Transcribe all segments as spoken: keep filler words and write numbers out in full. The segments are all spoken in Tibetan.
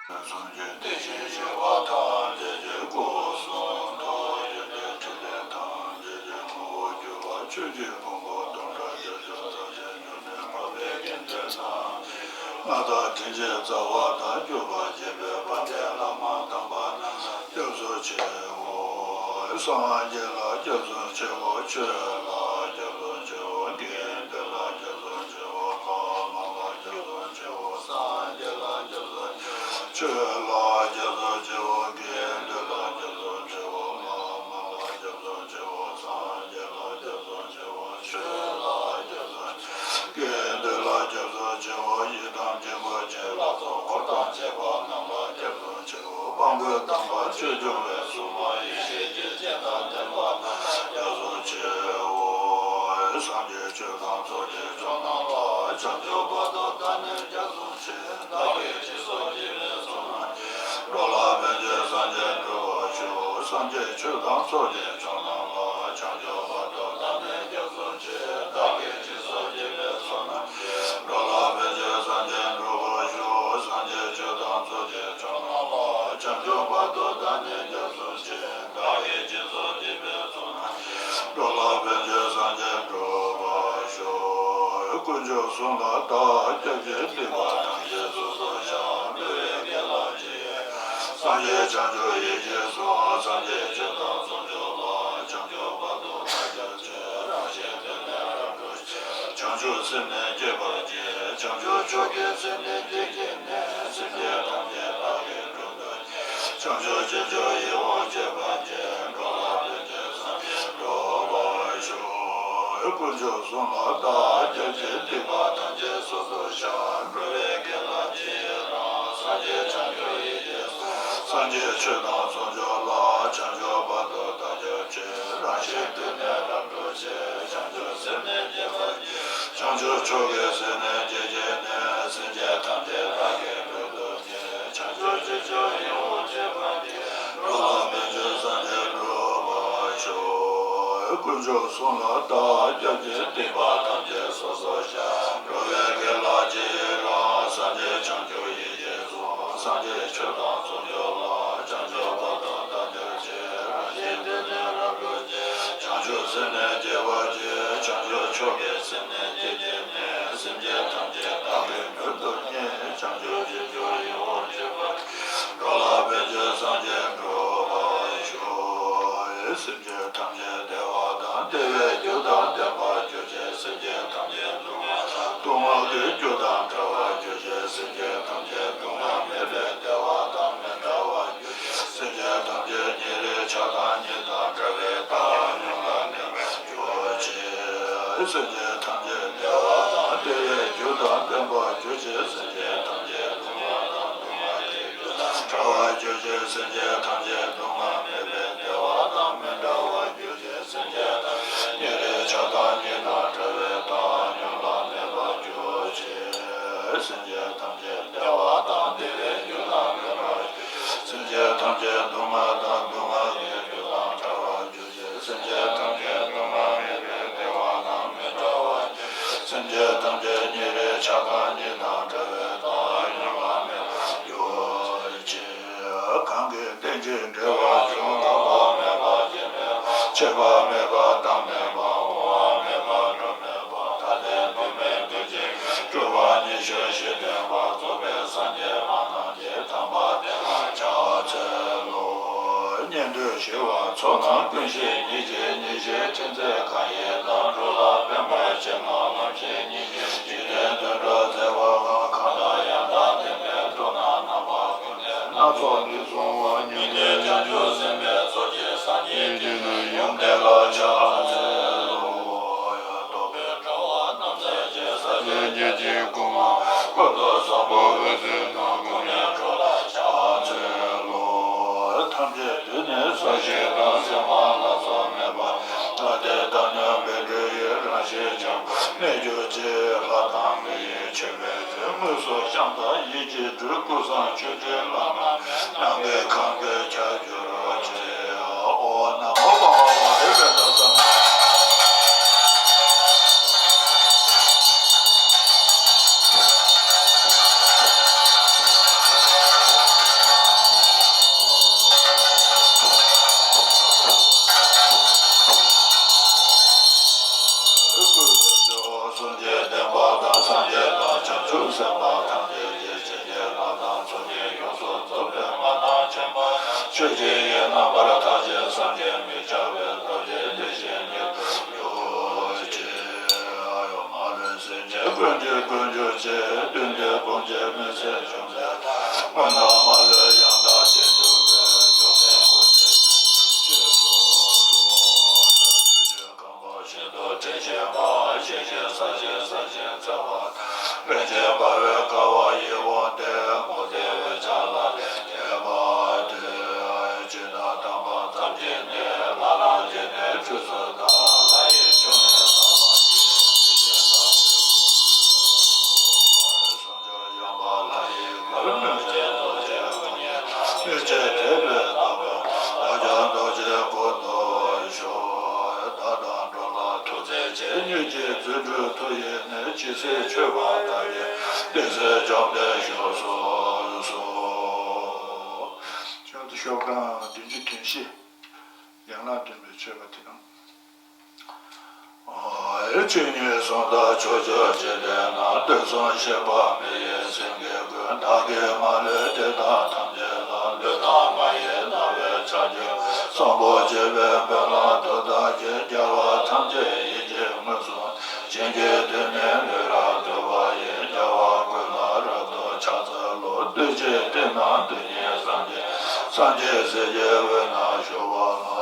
སངས་རྒྱས་བདེ་ཆེན་ཞི་བ་ཐམས་ཅད་ཀྱི་སྐུ་གསུང་ཐུགས་ཡོན་ཏན་ཕྲིན་ལས་ཐམས་ཅད་ཀྱི་ངོ་བོར་གྱུར་པ་ཆོས་ཀྱི་ཕུང་པོ་སྟོང་ཕྲག་བརྒྱད་ཅུ་རྩ་བཞི་འབྱུང་གནས་འཕགས་པའི་དགེ་འདུན་རྣམས་ཀྱིས་མངའ་བདག་དྲིན་ཅན་རྩ་བ་དང་སྐྱོབ་པ་སྦྱིན་པའི་དཔལ་ལྡན་བླ་མ་དམ་པ་རྣམས་ལ་སྐྱབས་སུ་མཆིའོ། སངས་རྒྱས་ལ་སྐྱབས་སུ་མཆིའོ། ཆོས་ལ་སྐྱབས་སུ་མཆིའོ། དགེ་འདུན་ལ་སྐྱབས་སུ་མཆིའོ། བླ་མ་ལ་སྐྱབས་སུ་མཆིའོ། སངས་རྒྱས་ལ་སྐྱབས་སུ་མཆིའོ། ཆོས་ལ་སྐྱབས་སུ་མཆིའོ། དགེ་འདུན་ལ་སྐྱབས་སུ་མཆིའོ། བླ་མ་ལ་སྐྱབས་སུ་མཆིའོ། སངས་རྒྱས་ལ་སྐྱབས་སུ་མཆིའོ། ཆོས་ལ་སྐྱབས་སུ་མཆིའོ། དགེ་འདུན་ལ་སྐྱབས་སུ་མཆིའོ། ཡི་དམ་རྗེ་བཙུན་མི་ཕྱེད་ལ་སོགས་འཁོར་དང་བཅས་པ་རྣམས་ལ་སྐྱབས་སུ་མཆིའོ། དཔལ་མགོན་དམ་པ་ཆོས་སྐྱོང་བའི་སྲུང་མ་ཡེ་ཤེས་ཀྱི་སྤྱན་དང་ལྡན་པ་རྣམས་ལ་སྐྱབས་སུ་མཆིའོ། སངས་རྒྱས་ཆོས་དང་ཚོགས་ཀྱི་མཆོག་རྣམས་ལ། བྱང་ཆུབ་བར་དུ་བདག་ནི་སྐྱབས་སུ་མཆི། བདག་གིས་སྦྱིན་སོགས་བགྱིས་པའི་ཚོགས་རྣམས་ཀྱིས། འགྲོ་ལ་ཕན་ཕྱིར་སངས་རྒྱས་འགྲུབ་པར་ཤོག། སངས་རྒྱས་ཆོས་དང་ཚོགས་ཀྱི་མཆོག་རྣམས་ལ། བྱང་ཆུབ་བར་དུ་བདག་ནི་སྐྱབས་སུ་མཆི། བདག་གིས་སྦྱིན་སོགས་བགྱིས་པའི་ཚོགས་རྣམས་ཀྱིས། འགྲོ་ལ་ཕན་ཕྱིར་སངས་རྒྱས་འགྲུབ་པར་ཤོག། སངས་རྒྱས་ཆོས་དང་ཚོགས་ཀྱི་མཆོག་རྣམས་ལ། བྱང་ཆུབ་བར་དུ་བདག་ནི་སྐྱབས་སུ་མཆི། བདག་གིས་སྦྱིན་སོགས་བགྱིས་པའི་ཚོགས་རྣམས་ཀྱིས། འགྲོ་ལ་ཕན་ཕྱིར་སངས་རྒྱས་འགྲུབ་པར་ཤོག། དཀོན་མཆོག་གསུམ་ལ་བདག་སྐྱབས་མཆི། སྡིག་པ་ཐམས་ཅད་སོ་སོར་བཤགས། འགྲོ་བའི་དགེ་ལ་རྗེས་སུ་ཡི་རང་། སངས་རྒྱས་བྱང་ཆུབ་ཡེ་ཤེས་གསུམ། སངས་རྒྱས་ཆོས་དང་ཚོགས་མཆོག་ལ། བྱང་ཆུབ་བར་དུ་བདག་སྐྱབས་མཆི། རང་གཞན་དོན་ནི་རབ་ཏུ་ཞི། བྱང་ཆུབ་སེམས་ནི་བསྐྱེད་པར་བགྱི། བྱང་ཆུབ་མཆོག་གི་སེམས་ནི་བསྐྱེད་བགྱིས་ནས། སེམས་ཅན་ཐམས་ཅད་བདག་གིས་སྒྲུབ་ཏུ་བྱང་ཆུབ་ཕྱིར་བཅུ་ཡིད་འོང་སྤྱད་པར་བགྱི། འགྲོ་ལ་ཕན་ཕྱིར་སངས་རྒྱས་འགྲུབ་པར་ཤོག། དཀོན་མཆོག་གསུམ་ལ་བདག་སྐྱབས་མཆི། སྡིག་པ་ཐམས་ཅད་སོ་སོར་བཤགས། འགྲོ་བའི་དགེ་ལ་རྗེས་སུ་ཡི་རང་། སངས་རྒྱས་བྱང་ཆུབ་ཡེ་ཤེས་གསུམ། སངས་རྒྱས་ཆོས་དང་ཚོགས་མཆོག་ལ། བྱང་ཆུབ་བར་དུ་བདག་སྐྱབས་མཆི། རང་གཞན་དོན་ནི་རབ་ཏུ་ཞི། བྱང་ཆུབ་སེམས་ནི་བསྐྱེད་པར་བགྱི། བྱང་ཆུབ་མཆོག་གི་སེམས་ནི་བསྐྱེད་བགྱིས་ནས། སེམས་ཅན་ཐམས་ཅད་བདག་གིས་སྒྲུབ་ཏུ་བྱང་ཆུབ་ཕྱིར་བཅུ་ཡིད་འོང་སྤྱད་པར་བགྱི། འགྲོ་ལ་ཕན་ཕྱིར་སངས་རྒྱས་འགྲུབ་པར་ཤོག། དཀོན་མཆོག་གསུམ་ལ་བདག་སྐྱབས་མཆི། སྡིག་པ་ཐམས་ཅད་སོ་སོར་བཤགས། འགྲོ་བའི་དགེ་ལ་རྗེས་སུ་ཡི་རང་། སངས་རྒྱས་བྱང་ཆུབ་ཡེ་ཤེས་གསུམ། སངས་རྒྱས་ཆོས་དང་ཚོགས་མཆོག་ལ། བྱང་ཆུབ་བར་དུ་བདག་སྐྱབས་མཆི། རང་གཞན་དོན་ནི་རབ་ཏུ་ཞི། བྱང་ཆུབ་སེམས་ནི་བསྐྱེད་པར་བགྱི། བྱང་ཆུབ་མཆོག་གི་སེམས་ནི་བསྐྱེད་བགྱིས་ནས། སེམས་ཅན་ཐམས་ཅད་བདག་གིས་སྒྲུབ་ཏུ་བསྙེན། བྱང་ཆུབ་ཕྱིར་བཅུ་ཡིད་འོང་སྤྱད་པར། འགྲོ་ལ་ཕན་ཕྱིར་སངས་རྒྱས་འགྲུབ་པར་ཤོག། སེམས་ཅན་ཐམས་ཅད་བདེ་བ་དང་བདེ་བའི་རྒྱུ་དང་ལྡན་པར་གྱུར་ཅིག། སེམས་ཅན་ཐམས་ཅད་སྡུག་བསྔལ་དང་སྡུག་བསྔལ་གྱི་རྒྱུ་དང་བྲལ་བར་གྱུར་ཅིག། སེམས་ཅན་ཐམས་ཅད་སྡུག་བསྔལ་མེད་པའི་བདེ་བ་དང་མི་འབྲལ་བར་གྱུར་ཅིག། སེམས་ཅན་ཐམས་ཅད་ཉེ་རིང་ཆགས་སྡང་གཉིས་དང་བྲལ་བའི་བདག་ཉམས་ལ་མེད་པར་གྱུར་ཅིག། སེམས་ཅན་ཐམས་ཅད་བདེ་བ་དང་བདེ་བའི་རྒྱུ་དང་ལྡན་པར་གྱུར་ཅིག། སེམས་ཅན་ཐམས་ཅད་སྡུག་བསྔལ་དང་སྡུག་བསྔལ་གྱི་རྒྱུ་དང་བྲལ་བར་གྱུར་ཅིག། སེམས་ཅན་ཐམས་ཅད་སྡུག་བསྔལ་མེད་པའི་བདེ་བ་དང་མི་འབྲལ་བར་གྱུར་ཅིག། སེམས་ཅན་ཐམས་ཅད་ཉེ་རིང་ཆགས་སྡང་གཉིས་དང་བྲལ་བའི་བདག་ཉམས་ལ་མེད་པར་གྱུར་ཅིག། སེམས་ཅན་ཐམས་ཅད་བདེ་བ་དང་བདེ་བའི་རྒྱུ་དང་ལྡན་པར་གྱུར་ཅིག། སེམས་ཅན་ཐམས་ཅད་སྡུག་བསྔལ་དང་སྡུག་བསྔལ་གྱི་རྒྱུ་དང་བྲལ་བར་གྱུར་ཅིག། སེམས་ཅན་ཐམས་ཅད་སྡུག་བསྔལ་མེད་པའི་བདེ་བ་དང་མི་འབྲལ་བར་གྱུར་ཅིག། སེམས་ཅན་ཐམས་ཅད་ཉེ་རིང་ཆགས་སྡང་གཉིས་དང་བྲལ་བའི་བདག་ཉམས་ལ་མེད་པར་གྱུར་ཅིག། གང་གིས་རྟེན་ཅིང་འབྲེལ་བར་འབྱུང་། འགག་པ་མེད་པ་སྐྱེ་མེད་པ། ཆད་པ་མེད་པ་བཏང་མེད་པ། འོང་བ་མེད་པ་འགྲོ་མེད་པ། ཐ་དད་དུ་མེད་དུ་ཅིག་སྤྲོས་པ་ཉེར་ཞི་བཞི་ལྡན་པ། རྫོགས་པའི་སངས་རྒྱས་ལྷ་རྣམས་ཀྱི་དམ་པ་བདེ་བར་ཕྱག་འཚལ་ལོ། ཉན་ཐོས་ཞི་བ་ཚོགས་རྣམས་ཀུན་ཤེས་ཉིད་ཀྱི་ཉེར་ཞིའི་ཕྲིན་ཚེགས་གང་ཡིན་ལ། འགྲོ་ལ་ཕན་པར་བྱེད་ན་ལམ་ཤེས་ཉིད་ཀྱི་འཇིག་རྟེན་དོན་སྒྲུབ་མཛད་པ་གང་། གང་དང་ཡང་དག་ལྡན་པའི་སྤྲུལ་སྣང་རྣམ་པ་ཀུན་ལས། སྣ་ཚོགས་ལུས་བཟུང་བ་ཉིད་ནི་བྱང་ཆུབ་སེམས་དཔའི་ཚོགས་ཀྱི་སངས་རྒྱས་ཀྱི་ཡུམ་དེ་ལ་ཕྱག་འཚལ་ལོ། རྟོག་པའི་དྲ་བ་རྣམ་སེལ་གྱི་ས་གཞི་ཉིད་ཀྱི་སྐུ་མངའ། ཀུན་ཏུ་བཟང་པོ་འོད་ཟེར་རྣམས་ཀུན་ནས་འཕྲོས་ལ་ཕྱག་འཚལ་ལོ། ཐམས་ཅད་དུས་ནི་ས་གཞི་དང་། གསེག་མ་ལ་སོགས་མེད་པ། ལྷ་དེ་དང་ནི་བཻ་ཌཱུརྱའི་རང་བཞིན་འཆང་། གནས་གྱུར་ཅིག་ལྷ་དང་མི་ཡི་མཆོད་པའི་མཚན། དངོས་སུ་བཤམས་དང་ཡིད་ཀྱིས་སྤྲུལ། ཀུན་བཟང་མཆོད་སྤྲིན་ལྷ་མོ་ནམ་མཁའི་ཁམས་ཀྱི་ཁྱབ་འགྱུར་ཅིག། ཨོཾ་ན་མོ་པདྨ་ཨོཾ་རེ་བེ་ཏ་ས་ན། སངས་རྒྱས་བསྟན་པ་དང་སངས་རྒྱས་དང་བྱང་ཆུབ་སེམས་དཔའ་ཐམས་ཅད་ཀྱི་བྱིན་གྱིས་བརླབས་དང་ཚོགས་ཀྱིས་ཡོངས་སུ་རྫོགས་པའི་མངའ་ཐང་ཆེན་པོ་ཆོས་ཀྱི་དབྱིངས་རྣམ་པར་ཐར་བྱེད་བསམ་གྱིས་མི་ཁྱབ་པའི་སྟོབས་ཀྱིས་དེ་བཞིན་ཉིད་དུ་གྱུར་ཅིག། ཨ་ཡོ་མ་ལུས་སེམས་ཅན་ཀུན་གྱི་ཀུན་གྱུར་ཅིག། བདུད་འདུལ་དཔུང་བཅས་མི་ཚེ་ཅུང་ཟད་ལ། སྔོན་དང་མ་ལུས་ཡང་དག་ཅིག་འགྱུར་བའི་བཅོམ་ལྡན་འཁོར་བཅས་ཆོས་སུ་གསོལ། ཁམས་པ་ཤིན་ཏུ་དྲི་ཞིམ་པ། ཞིང་ཞིན་ས་ཞིང་ས་ཞིང་འཚེར་བ་དང་། རིན་ཆེན་འབར་བའི་ཀ་བ་ཡི་འོད་དེ། དགོངས་ཏེ་འོད་ཆགས་ལ་ལྟ་བ་དེ། ཇི་ལྟར་དམ་པ་ཙམ་གྱིས་ནི། ལྷ་རྣམས་ཀྱིས་ནི་ཁྲུས་གསོལ་དང་། ལྷ་ཡི་ཆུ་ནི་བལྟམས་པ་ཡིས། དེ་བཞིན་བདག་ནི་བསྐུལ་ཏོ། ཟུང་འཇུག་གཞན་ཕན་ལྷ་ཡི་མགུར། སྣོད་ཀྱི་རྡོ་རྗེ་སྐུ་བརྙེས་ལ། སྣོད་ཀྱི་ཐེག་པའི་བདག་པོ་བདག་ཀྱང་རྡོ་རྗེའི་སྐུ་མདོག་ཤོག། བདག་དང་འགྲོ་ལ་ཐུགས་བརྩེ་ཆེ། སྣོད་ཀྱི་རྫུ་འཕྲུལ་མཐུ་ཡིས་ནི། ཇི་སྲིད་མཆོད་པ་བདག་གི་བདེ་གསལ་བཅོམ་ལྡན་ཤོག་གསུངས་སོ། ཤོག་ཤོག་གྲངས་བདུན་ཅུ་དོན་བཞི། ཡན་ལག་བདུན་པའི་མཆོད་པ་དེ་དང་། ཨ་ཡེ་ཇི་སྙེད་གསུམ་དག་ཕྱོགས་བཅུའི་འཇིག་རྟེན་ན། དུས་གསུམ་གཤེགས་པ་མི་ཡི་སེང་གེ་ཀུན། བདག་གིས་མ་ལུས་དེ་དག་ཐམས་ཅད་ལ། ལུས་དང་ངག་ཡིད་རྣ་བའི་ཆ་བཅུ་གསོན་པོར་བྱེད་པའི་དཔོན་སློབ་ཏུ་བདག་གིས། རྒྱལ་བ་ཐམས་ཅད་ཡིད་ཀྱིས་མངོན་སུམ་བྱིན་གྱིས་བཏུད་ནས་ལུས་རབ་བཏུལ་བ་ཡི། རྒྱལ་བ་ཀུན་ལ་རབ་ཏུ་ཕྱག་འཚལ་ལོ། བདུད་ཀྱི་སྡེ་རྣམས་བདུད་བཞི་སངས་རྒྱས། སངས་རྒྱས་སྲས་ཀྱི་དབུས་ན་བཞུགས་པ་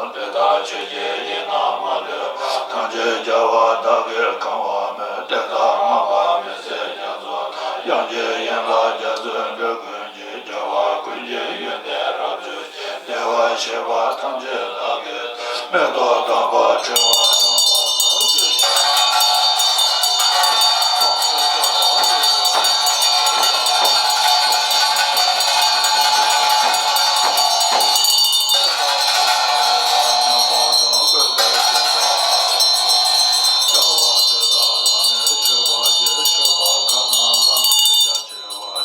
ལ། དེ་དག་ཆོས་ཀྱི་དབྱིངས་རྣམས་མ་ལུས་པ། ཐམས་ཅད་རྒྱལ་བ་དག་གིས་གང་བར་མོས། དེ་དག་སྔགས་པ་མི་ཟད་རྒྱ་མཚོ་དང་། དབྱངས་ཀྱི་དབྱིངས་ལ་རྒྱ་མཚོའི་འགྲོས་ཀུན། རྒྱལ་བ་ཀུན་གྱི་ཡོན་ཏན་རབ་བརྗོད་ཅིང་། བདེ་བར་གཤེགས་པ་ཐམས་ཅད་བདག་གིས་མེ་ཏོག་དམ་པ་ཕྲེང་བ་དང་པོ་དང་།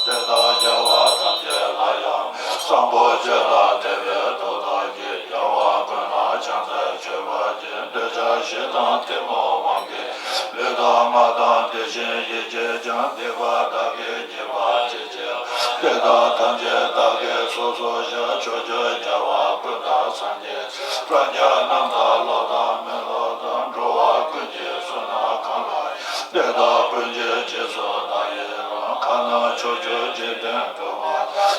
དེ་དག་རྒྱལ་བ་ཐམས་ཅད་ལ་ཡང་མོས། བཟང་པོ་སྤྱོད་ལ་དད་པའི་མཐུ་དག་གིས། རྒྱལ་བ་ཀུན་ལ་ཕྱག་འཚལ་མཆོད་པར་བགྱི། འདོད་ཆགས་ཞེ་སྡང་གཏི་མུག་དབང་གིས། ལུས་དང་ངག་དང་དེ་བཞིན་ཡིད་ཀྱིས་ཀྱང་། སྡིག་པ་བདག་གིས་བགྱིས་པ་ཅི་མཆིས་པ། དེ་དག་ཐམས་ཅད་བདག་གིས་སོ་སོར་བཤགས། ཕྱོགས་བཅུའི་རྒྱལ་བ་ཀུན་དང་སངས་རྒྱས་སྲས། སངས་རྒྱས་རྣམས་དང་སློབ་དང་མི་སློབ་དང་། འགྲོ་བ་ཀུན་གྱི་བསོད་ནམས་གང་ལགས་ཡོད། དེ་དག་ཀུན་གྱི་རྗེས་སུ་བདག་ཡི་རང་། གང་རྣམས་ཕྱོགས་བཅུའི་འཇིག་རྟེན་དུ་མ་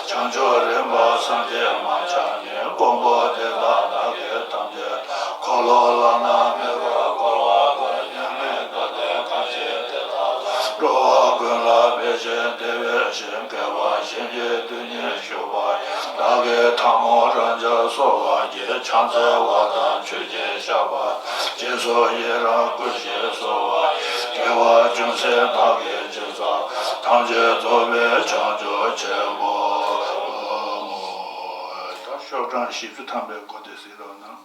ཐོབ། བྱང་ཆུབ་རིམ་པ་སངས་རྒྱས་མ་ཆགས་ནས། དཀོན་པོ་དེ་དག་བདག་གིས་ཐམས་ཅད་བསྟན། འཁོར་ལོ་བླ་ན་མེད་པར་བསྐོར་བ་དང་། མྱ་ངན་འདའ་སྟོན་གང་བྱེད་དེ་དག་ལ། འགྲོ་བ་ཀུན་ལ་ཕན་ཞིང་བདེ་བའི་ཞིང་། བསྐལ་པ་གཞན་གྱི་དུས་ནི་བཞུགས་པ་ཡང་། བདག་གིས་ཐལ་མོ་སྦྲང་རྩིར་གསོལ་བ་བགྱི། ཕྱག་འཚལ་བ་དང་མཆོད་ཅིང་བཤགས་པ་དང་། རྗེས་སུ་ཡི་རང་བསྐུལ་ཞིང་གསོལ་བ་ཡི། དགེ་བ་ཅུང་ཟད་བདག་གིས་ཅི་བསགས་པ། ཐམས་ཅད་རྫོགས་པའི་བྱང་ཆུབ་ཆེན་པོ་ངོ་། ད་ཤོག་གྲངས་བཞི་བཅུ་ཐམ་པའི་སྒོ་དེ་གཟིགས་རོགས་གནང་།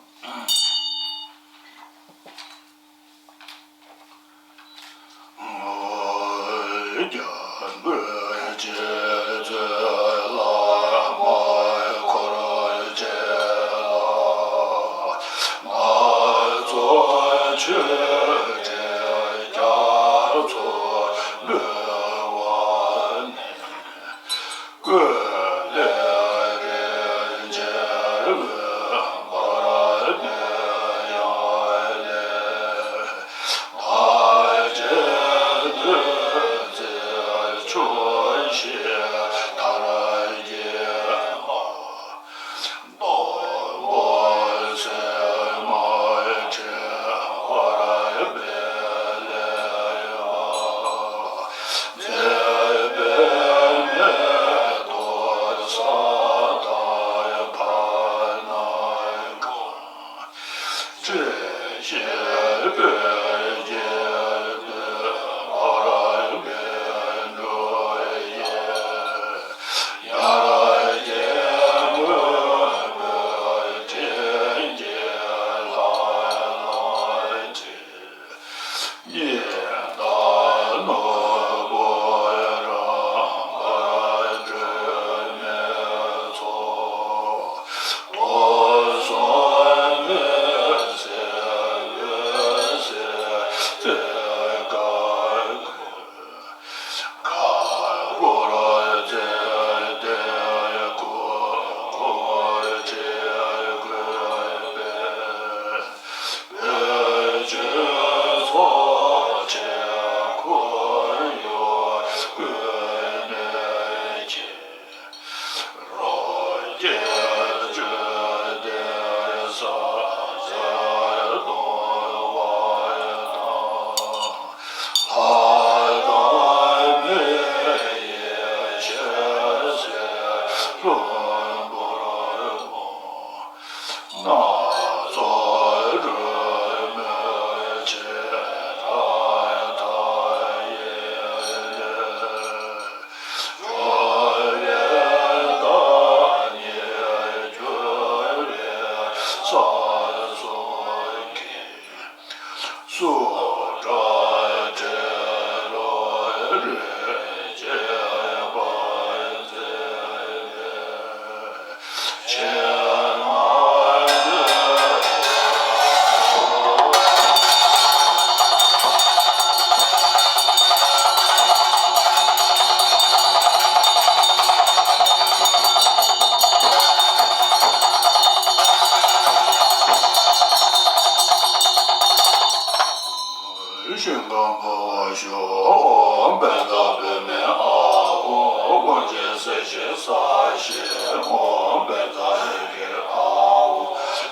སུ་དྲག་ཁྲེ་རོ་རེ་བྱེད་པ་མཛད་པའི་ཆེ་མ་དེ། ཞིང་ཁམས་འཕོ་བ་ཤོག་ཨོཾ་བཛྲ་པདྨེ་ཨཱཿཧཱུྃ། ཀུན་མཁྱེན་སྲས་ཞིའི་ས་གཞི་ཨོཾ་བཛྲ་ཧེ་གྲྀཧཱུྃ།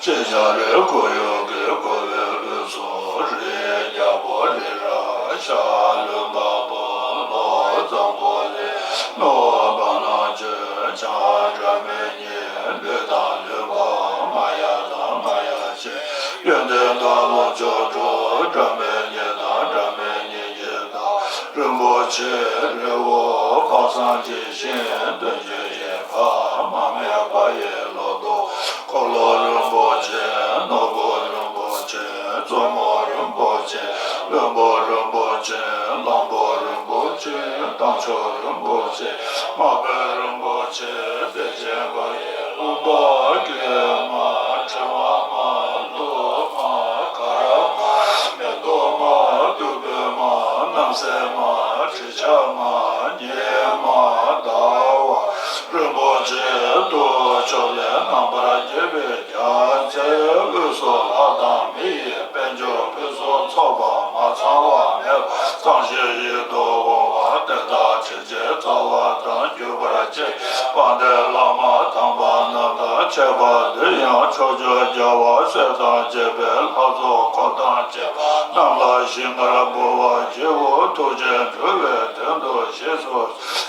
ཅེས་བྱ་རིགས་འཁོར་ཡུག་གི་བསྐོར་བའི་དབུས་སུ་རིའི་རྒྱལ་པོ་རི་རབ་ཤ་ལུ་འབབ་བུ་ལོ་བཟང་པོ་ལས་ནོར་བུ་ནག་ཅན་བྱ་སྒྲ་མི་སྙན་ལུས་དང་ལུས་འཕགས་མ་ཡ་དང་མ་ཡ་ཆེ། ཡོན་ཏན་དང་ལོངས་སྤྱོད་དྲུག་སྒྲ་མི་སྙན་དང་སྒྲ་མི་སྙན་གྱི་བདག་རིན་པོ་ཆེ་རི་བོ་དཔག་བསམ་གྱི་ཤིང་བདུན་ཅུ་ཞེས་པ་མ་སྨད་པ་ཡི་ལོ་ཏོག་འཁོར་ལོ་རིན་པོ་ཆེ་ནོར་བུ་རིན་པོ་ཆེ་བཙུན་མོ་རིན་པོ་ཆེ་བློན་པོ་རིན་པོ་ཆེ་གླང་པོ་རིན་པོ་ཆེ་དམ་ཆོས་རིན་པོ་ཆེ་དམག་དཔོན་རིན་པོ་ཆེ་དཔལ་ཆེན་པ་ཡི་ལུང་པ་ཀྱེ་མ་ཕྲེང་བ་མ་ལུག་མ་གར་མ་མེ་ཏོག་མ་བདུག་སྤོས་མ་རྣམ་སྲས་མ་དྲི་ཆབ་མ་ཉི་མ་ཟླ་བ་རིན་པོ་ཆེ་དུ་ཕྱོགས་ལས་རྣམ་པར་རྒྱལ་བའི་རྒྱལ་མཚན་དབུས་སུ་ལྷ་དང་མི་ཡི་དཔལ་འབྱོར་ཕུན་སུམ་ཚོགས་པ་མ་ཚང་བ་མེད་པ་གཙང་ཞིང་ཡིད་དུ་འོང་བ་དེ་དག་དྲིན་ཅན་རྩ་བ་དང་བརྒྱུད་པར་བཅས་པ་དཔལ་ལྡན་བླ་མ་དམ་པ་རྣམས་དང་བཅས་པ་འདིར་ཡང་ཕྱོགས་བཅུའི་རྒྱལ་བ་སྲས་དང་བཅས་པའི་ལྷ་ཚོགས་འཁོར་དང་བཅས་པ་རྣམས་ལ་ཞིང་ཁར་འབུལ་བར་བགྱིའོ། ཐུགས་རྗེས་འགྲོ་བའི་དོན་དུ་གཤེགས་སུ།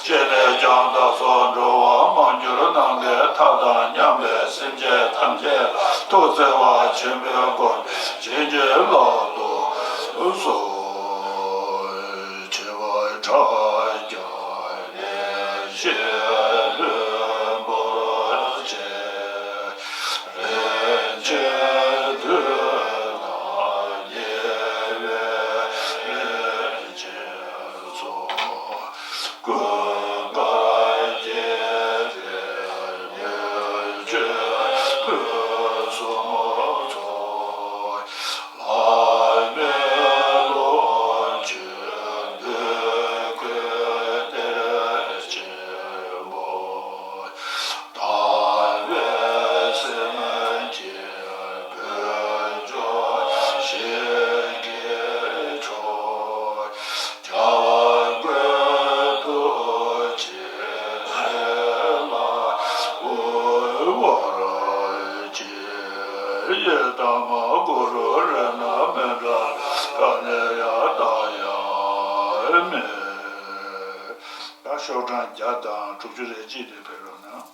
སྤྱན་ནས་ཀྱང་བདག་སོགས་འགྲོ་བ་མང་འགྱུར་ནམ་མཁའི་མཐའ་དང་མཉམ་པའི་སེམས་ཅན་ཐམས་ཅད་ལ་ཐུགས་བརྩེ་བ་ཆེན་པོའི་སྒོ་ནས་བྱིན་གྱིས་བརླབ་ཏུ་གསོལ། ཆེ་བའི་ཕྱག་རྒྱ་ནས་བཞེས་ལྷུན་པོར་བྱས། རིན་ཆེན་དུད་དང་ཉེ་བའི་རིན་ཆེན་ཚོགས། ཀུན་དགའ་བརྒྱད་པའི་ནུས་བྱས་ཕུན་སུམ་ཚོགས། ལྷ་མིའི་ལོངས་སྤྱོད་འབུལ་དགོས་གཏེར་ཆེན་པོ། དམ་པའི་སེམས་ཀྱི་ཕུན་ཚོགས་ཞིང་གི་མཆོག། བྱ་རྒོད་ཐུགས་རྗེ་ལ་དབུལ་བར་བགྱི། ཡི་དམ་གུ་རུ་རཏྣ་མཎྜལ་ག་ནས་ཡང་བཏང་ཡང་མེད། ད་ཤོག་གྲངས་བརྒྱ་དང་དྲུག་ཅུ་རེ་གཅིག་དེ་ཕེབས་རོགས་གནང་།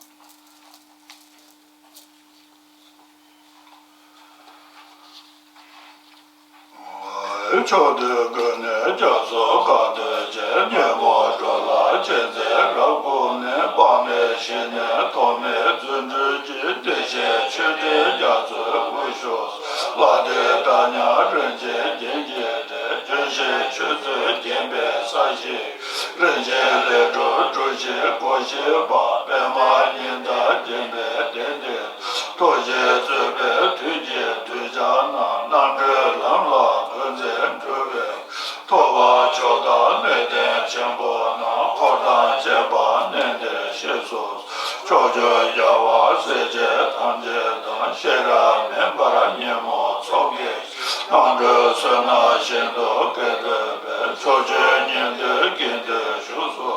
ཕྱོགས་དུས་ཀུན་ནས་སྐྱབས་སུ་དགའ་འདོད་ཅན། ཉོན་མོངས་འགྲོ་ལ་གཅེས་འཛིན་རབ་ཁུག་ནས། དཔག་མེད་ཞི་གནས་ཐོགས་མེད་རྫུ་འཕྲུལ་གྱིས། བདེ་གཤེགས་མཆོད་རྟེན་རྒྱ་མཚོའི་དབུས་བཞུགས། ལྷ་འདྲེ་དག་མྱང་རིན་ཆེན་རྒྱན་གྱིས་སྤྲས། ལྗོན་ཤིང་ཆུ་ཚོད་བརྒྱན་པའི་ས་གཞི། རིན་ཆེན་ལས་གྲུབ་གྲུ་བཞིས་བསྐོར་བཞིན་པ། པདྨ་ཉི་ཟླ་བརྒྱན་པའི་གདན་འདིར། ཐུགས་རྗེས་གཙོས་པའི་དུས་ཀྱི་གདུལ་བྱ་རྣམས། རྣམ་གྲོལ་ལམ་ལ་འགོད་མཛད་འགྲོ་བའི། ཐུབ་པ་མཆོག་དང་སྣོད་ལྡན་ཆེན་པོ་རྣམས། འཁོར་དང་བཅས་པ་གནས་འདིར་གཤེགས་སུ། ཕྱོགས་བཅུའི་རྒྱལ་བ་སྲས་བཅས་ཐམས་ཅད་དང་། ཤེས་རབ་མེ་འབར་ཉོན་མོངས་ཚོགས་ཀྱི། རྣམ་གྲོལ་བསོད་ནམས་ཞིང་དུ་སྐྱེ་འདོད་པའི། ཕྱོགས་བཅུའི་ཉན་ཐོས་ཀུན་འདུས་བཞུགས་སུ།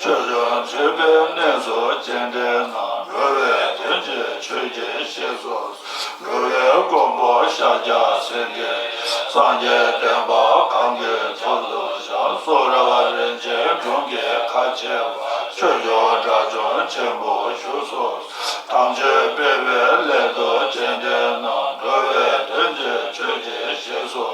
ཆོས་སྐྱོང་ཚུད་པའི་གནས་སུ་སྤྱན་འདྲེན་ན། འགྲོ་བའི་དོན་བྱེད་ཆོས་ཀྱི་གཤེགས་སུ། འགྲོ་བའི་མགོན་པོ་ཤཱཀྱ་སེང་གེ། སངས་རྒྱས་བསྟན་པ་གང་གི་ཚོགས་སུ་བཞག་གསུང་རབ་རིན་ཆེན་སྒྲོམ་གྱི་ཁ་ཕྱེ་བ། ཆོས་སྐྱོང་དགྲ་བཅོམ་ཆེན་པོ་བཞུགས་སུ། དམ་ཆོས་སྤེལ་བའི་སླད་དུ་སྤྱན་འདྲེན་ན། འགྲོ་བའི་དོན་བྱེད་ཆོས་ཀྱི་གཤེགས་སུ།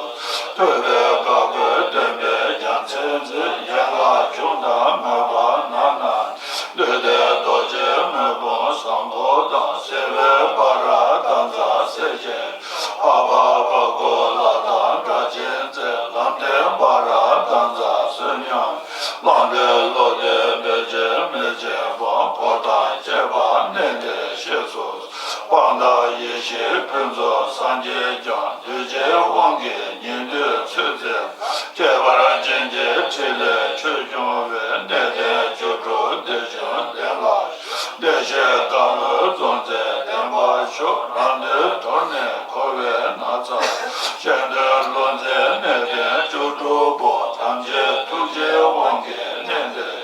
ཐུབ་པའི་བཀའ་བསྒོས་སྟོན་པའི་རྒྱལ་མཚན་མཛད། ཡན་ལག་འབྱུང་དང་མོས་པ་རྣམས་ན། ལུས་རྟེན་རྡོ་རྗེ་མེ་དཔུང་བཟང་པོ་དང་། སེར་བའི་སྤ་ར་དང་ཚ་སེར་ཅན། འཕགས་པ་འཕགས་པོ་ལྷ་དང་སྒྲ་གཅན། གསོན་སྙམ། བླང་དོར་བློ་གཏད་འབད་བྱེད་མི་བྱེད་པ། འཁོར་དང་བཅས་པ་གནས་འདིར་གཤེགས་སུ། དཔལ་དང་ཡེ་ཤེས་ཕུན་ཚོགས་སངས་རྒྱས་ཀྱང་། གདུལ་བྱའི་དབང་གིས་ཉན་ཐོས་ཚུལ་འཛིན་པ། ཁྱད་པར་ཅན་གྱི་ཕྲིན་ལས་ཆོས་སྐྱོང་བའི། གནས་བརྟན་བཅུ་དྲུག་བདེ་འབྱུང་ལྡན་ལ། བདེ་གཤེགས་ཀ་ལུ་གཙོ་མཛད་བརྟན་པ་མཆོག་རང་དོན་དོར་ནས་འཁོར་བའི་ན་ཚ། གཞན་དོན་བློ་འཛིན་གནས་བརྟན་བཅུ་དྲུག་པོ། ཐམས་ཅད་ཐུགས་རྗེའི་དབང་གིས་གནས་འདིར།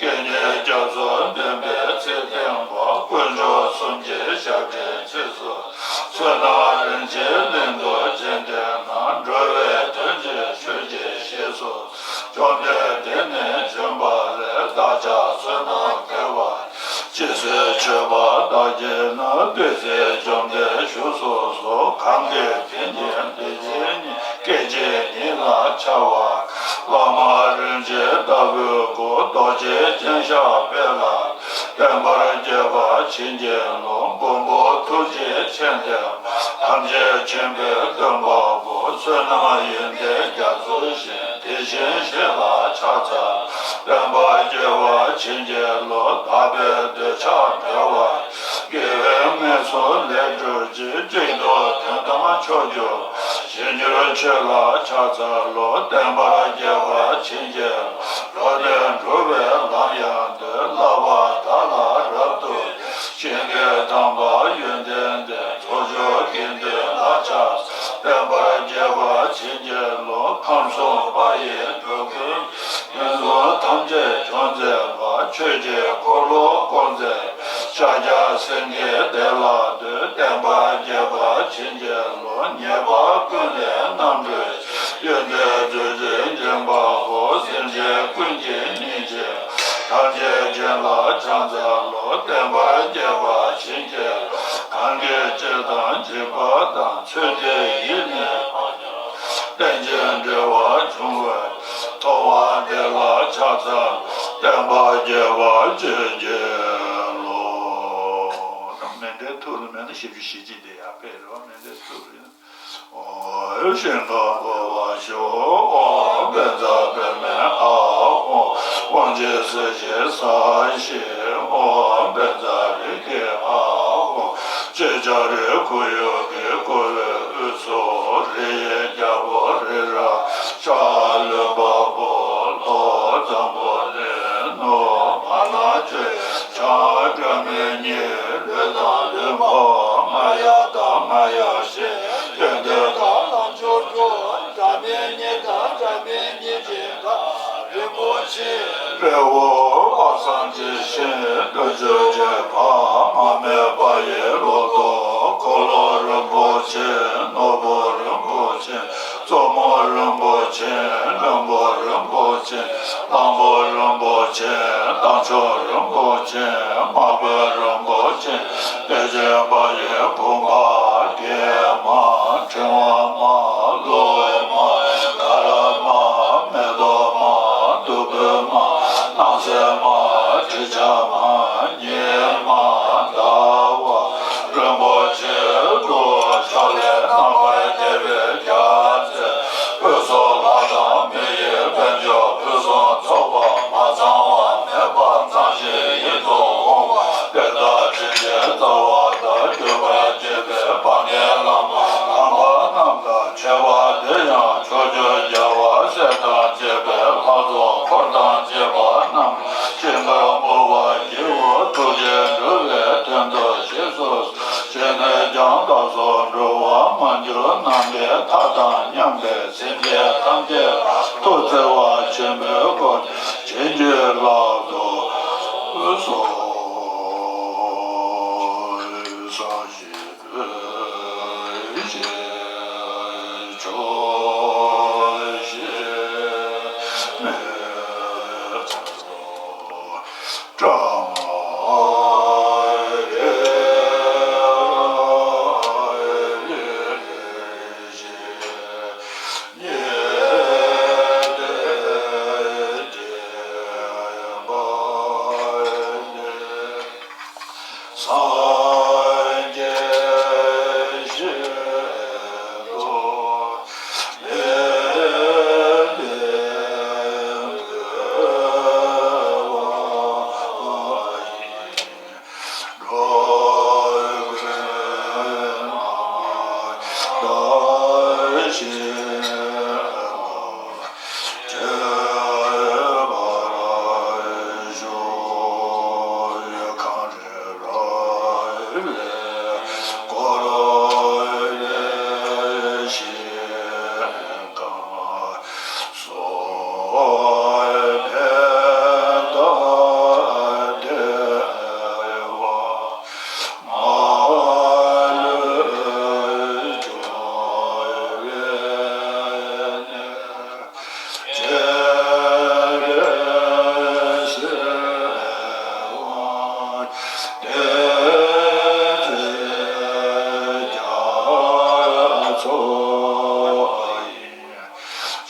སྐད་སྙན་རྒྱ་མཚོ་འདོན་པའི་ཚིག་བརྟན་པ། དཀོན་མཆོག་གསུམ་གྱི་ཞབས་འདྲེན་ཚུལ་སོགས། བསོད་ནམས་རིན་ཆེན་གླིང་དུ་རྗེས་འདེད་ན། འགྲོ་བའི་དོན་ཆེན་ཆོས་ཀྱི་གཞིར་གསུངས། བཅོམ་ལྡན་འདས་ནི་བྱོན་པ་རེད། བདག་ཅག་བསོད་ནམས་དགེ་བ་ཇི་སྲིད་བྱེད་པ་བདག་གིས་ནི། དེ་སྲིད་བཅོམ་ལྡན་བཞུགས་སུ་གསོལ། གང་གི་དྲིན་ཅན་དེ་བཞིན་ཉིད། སྐད་ཅིག་ཉིད་ལ་འཆར་བ། བླ་མ་རིན་ཆེན་ལྟ་བུའི་སྐུ། རྡོ་རྗེ་ཅན་ཞབས་པད་ལ། བརྟན་པར་བཅས་པ་བྱིན་གྱིས་རློབས། མགོན་པོ་ཐུགས་རྗེའི་མཆོག་ལྡན་པ། ཐམས་ཅད་མཁྱེན་པའི་སྟོན་པ་པོ། བསོད་ནམས་ཡོན་ཏན་རྒྱ་མཚོའི་ཞིང་། དེ་བཞིན་གཤེགས་ལ་ཕྱག་འཚལ། བརྟན་པར་བཅས་པ་བྱིན་གྱིས་རློབས། དག་པའི་འདོད་ཆགས་བྲལ་བ། དགེ་བའི་དངོས་སུ་ལེགས་གྲུབ་ཅིང་། གཅིག་ཏུ་དོན་དམ་མཆོག་གྱུར། གཞན་གྱུར་ཆོས་ལ་ཕྱག་འཚལ་ལོ། བརྟན་པར་བཅས་པ་བྱིན་གྱིས་རློབས། འགྲོ་དོན་འགྲུབ་པའི་ལམ་ཡང་སྟོན། བསླབ་པ་བདག་ལ་རབ་ཏུ། བྱིན་གྱིས་དམ་པ་ཡོན་ཏན་ལྡན། ཚོགས་མཆོག་དགེ་འདུན་ལ་ཕྱག་འཚལ། བརྟན་པར་བཅས་པ་བྱིན་གྱིས་རློབས། ཁམས་གསུམ་པ་ཡི་འགྲོ་ཀུན། ངན་སོང་ཐམས་ཅད་སྦྱོང་མཛད་པ། ཆོས་ཀྱི་འཁོར་ལོ་བསྐོར་མཛད། ཤཱཀྱ་སེང་གེ་བདེ་ལ་འདུད། བརྟན་པར་བཅས་པ་བྱིན་གྱིས་རློབས། ཉེས་པ་ཀུན་ལས་རྣམ་གྲོལ་ཞིང་། ཡོན་ཏན་རྫུ་འཕྲུལ་འགྲན་པ་པོ། སེམས་ཅན་ཀུན་གྱི་སྙིང་རྗེ། ཐམས་ཅད་མཁྱེན་ལ་ཕྱག་འཚལ་ལོ། བརྟན་པར་བཅས་པ་བྱིན་གྱིས་རློབས། གང་གིས་སྤྱིར་བཏང་འཇིགས་པ་དང་། ཚུལ་འདི་ཡིས་ནི་བག་ཆགས། རྟེན་ཅིང་འབྲེལ་བར་འབྱུང་བའི། ཐོབ་པ་འདི་ལ་ཕྱག་འཚལ་ལོ། བརྟན་པར་བཅས་པ་བྱིན་གྱིས་རློབས། མཎྜལ་ཐུགས་ལ་མེད་ན་བཞི་བཅུ་ཞེ་གཅིག་དེ་ཡར་ཕེབས་རེད་བ། མཎྜལ་ཐུགས་ལ། ཨོ་ཞིང་ཁམས་བསྐོར་བར་ཤོག་ཨོ་བཛྲ་པདྨེ་ཨཱཿཧཱུྃ། དབང་ཆེན་སྲིད་ཞིའི་ས་གཞི་ཨོ་བཛྲ་རེ་ཏི་ཨཱཿཧཱུྃ། ཅེས་བྱ་རེ་ཁོར་ཡུག་གིས་བསྐོར་བའི་དབུས་སུ། རི་ཡི་རྒྱལ་པོ་རི་རབ་ཤ་ལུས་འཕགས་པོ་ལྷོ་འཛམ་བུ་གླིང་ནུབ་མ་ལ་ཆུ་བྱང་སྒྲ་མི་སྙན་ལུས་དང་ལུས་འཕགས་མ་ཡ་དང་མ་ཡ་ཤེས་ཡོན་ཏན་དང་ལམ་མཆོག་གྲུབ། སྒྲ་མི་སྙན་དང་སྒྲ་མི་སྙན་ཅན་དང་རིན་པོ་ཆེ་རི་བོ་དཔག་བསམ་གྱི་ཞིང་། སྟོང་ཆེན་བརྗོད་པ་མ་དམིགས་པ་ཡི་ལོ་ཏོག་འཁོར་ལོ་རིན་པོ་ཆེ། ནོར་བུ་རིན་པོ་ཆེ། གཙོ་མོ་རིན་པོ་ཆེ། བློན་པོ་རིན་པོ་ཆེ། གླང་པོ་རིན་པོ་ཆེ། རྟ་མཆོག་རིན་པོ་ཆེ། དམག་དཔོན་རིན་པོ་ཆེ། གཏེར་ཆེན་པ་ཡི་བུམ་པ། གྱེས་མ། ཕྲེང་བ་མ། ལོ་མ། ཀ་ར་མ། མེ་ཏོག་མ། བདུག་སྤོས་མ། སྣང་གསལ་མ། དྲི་ཆབ་མ། ཉི་མ། ཟླ་བ། རིན་པོ་ཆེ་དྲུག་ཕྱོགས་ལས་རྣམ་པར་རྒྱལ་བའི་རྒྱལ་མཚན། དབུས་སུ་ལྷ་དང་མི་ཡི་དཔལ་འབྱོར། ཕུན་སུམ་ཚོགས་པ་མ་ཚང་བ་མེད་པ་ཙམ་ཞིག་ཡིད་དུ་འོང་བ། དེ་དག་དྲིན་ཅན་རྩ་བ་དང་། བརྒྱུད་པར་བཅས་པའི་དཔལ་ལྡན་བླ་མ་དམ་པ་རྣམས་དང་། མཆོད་པ་འདི་ཡང་ཕྱོགས་བཅུའི་རྒྱལ་བ་སྲས་དང་བཅས་པའི་ལྷ་ཚོགས་འཁོར་དང་བཅས་པ་རྣམས་ཀྱིས་བྱིན་གྱིས་བརླབ་པར་བགྱིའོ། ཐུགས་རྗེས་འགྲོ་བའི་དོན་དུ་གཤེགས་སུ་གསོལ། ཇི་ནས་ཀྱང་བདག་སོགས་འགྲོ་བ་མ་གྱུར་ནམ་མཁའི་མཐའ་དང་མཉམ་པའི་སེམས་ཅན་ཐམས་ཅད་ཐུགས་བརྩེ་བ་ཆེན་པོའི་སྒོ་ནས་བྱིན་གྱིས་བརླབ་ཏུ་གསོལ།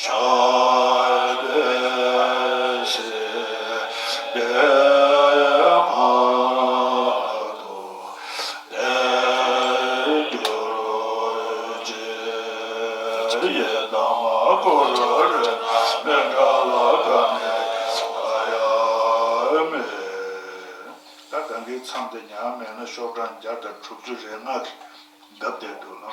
ཕྱག་འཚལ་ཞིང་དེ་མ་གཏོགས་དེར་གྱུར་ཅིག། ཡི་དམ་སྐུ་རུ་རིག་མི་འདྲ་ལ་ག་ནས་ཡང་མེད། ད་གང་གི་མཚམས་དེ་ཉག་མེད་ན་ཤོག་གྲངས་བརྒྱ་དང་དྲུག་ཅུ་རེ་ལྔ་གི་བརྡབ་བསྡད་འདུག་ལ།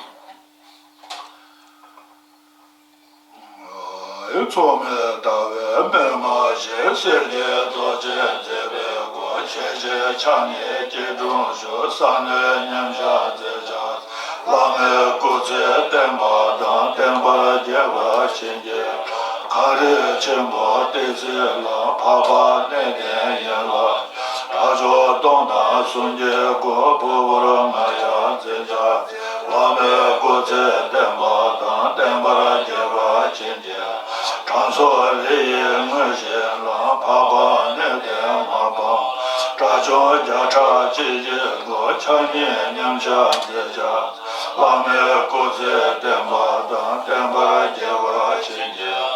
མཚུངས་མེད་ལྟ་བའི་མན་ངག་བཞི། སྲས་ཀྱི་རྡོ་རྗེ་མཛད་པའི་སྒོ། ཞལ་བཞི་ཕྱག་གཉིས་སྐྱིལ་ཀྲུང་བཞུགས། ས་གནོན་མཉམ་གཞག་མཛད་བྱ། བླ་མའི་སྐུ་ཚེ་བརྟན་པ་དང་། བརྟན་པར་རྒྱས་པར་བྱིན་གྱིས། གངས་རི་ཆེན་པོ་ཏི་སེ་ལ། འཕགས་པ་གནས་བརྟན་ཡན་ལག་དགྲ་བཅོམ་སྟོང་དང་གསུམ་གྱི་སྐུ། ཕུར་བུར་མངའ་ཡང་མཛད་བྱ། བླ་མའི་སྐུ་ཚེ་བརྟན་པ་དང་། བརྟན་པར་རྒྱས་པར་བྱིན་གྱིས། དྲང་སྲོང་རི་ཡི་ངོས་བཞི་ལ། འཕགས་པ་གནས་བརྟན་མ་སྤངས་དགྲ་བཅོམ་བརྒྱ་ཕྲག་གཅིག་གི་སྐུ། ཕྱག་གཉིས་མཉམ་གཞག་མཛད་བྱ། བླ་མའི་སྐུ་ཚེ་བརྟན་པ་དང་། བརྟན་པར་རྒྱས་པར་བྱིན་གྱིས།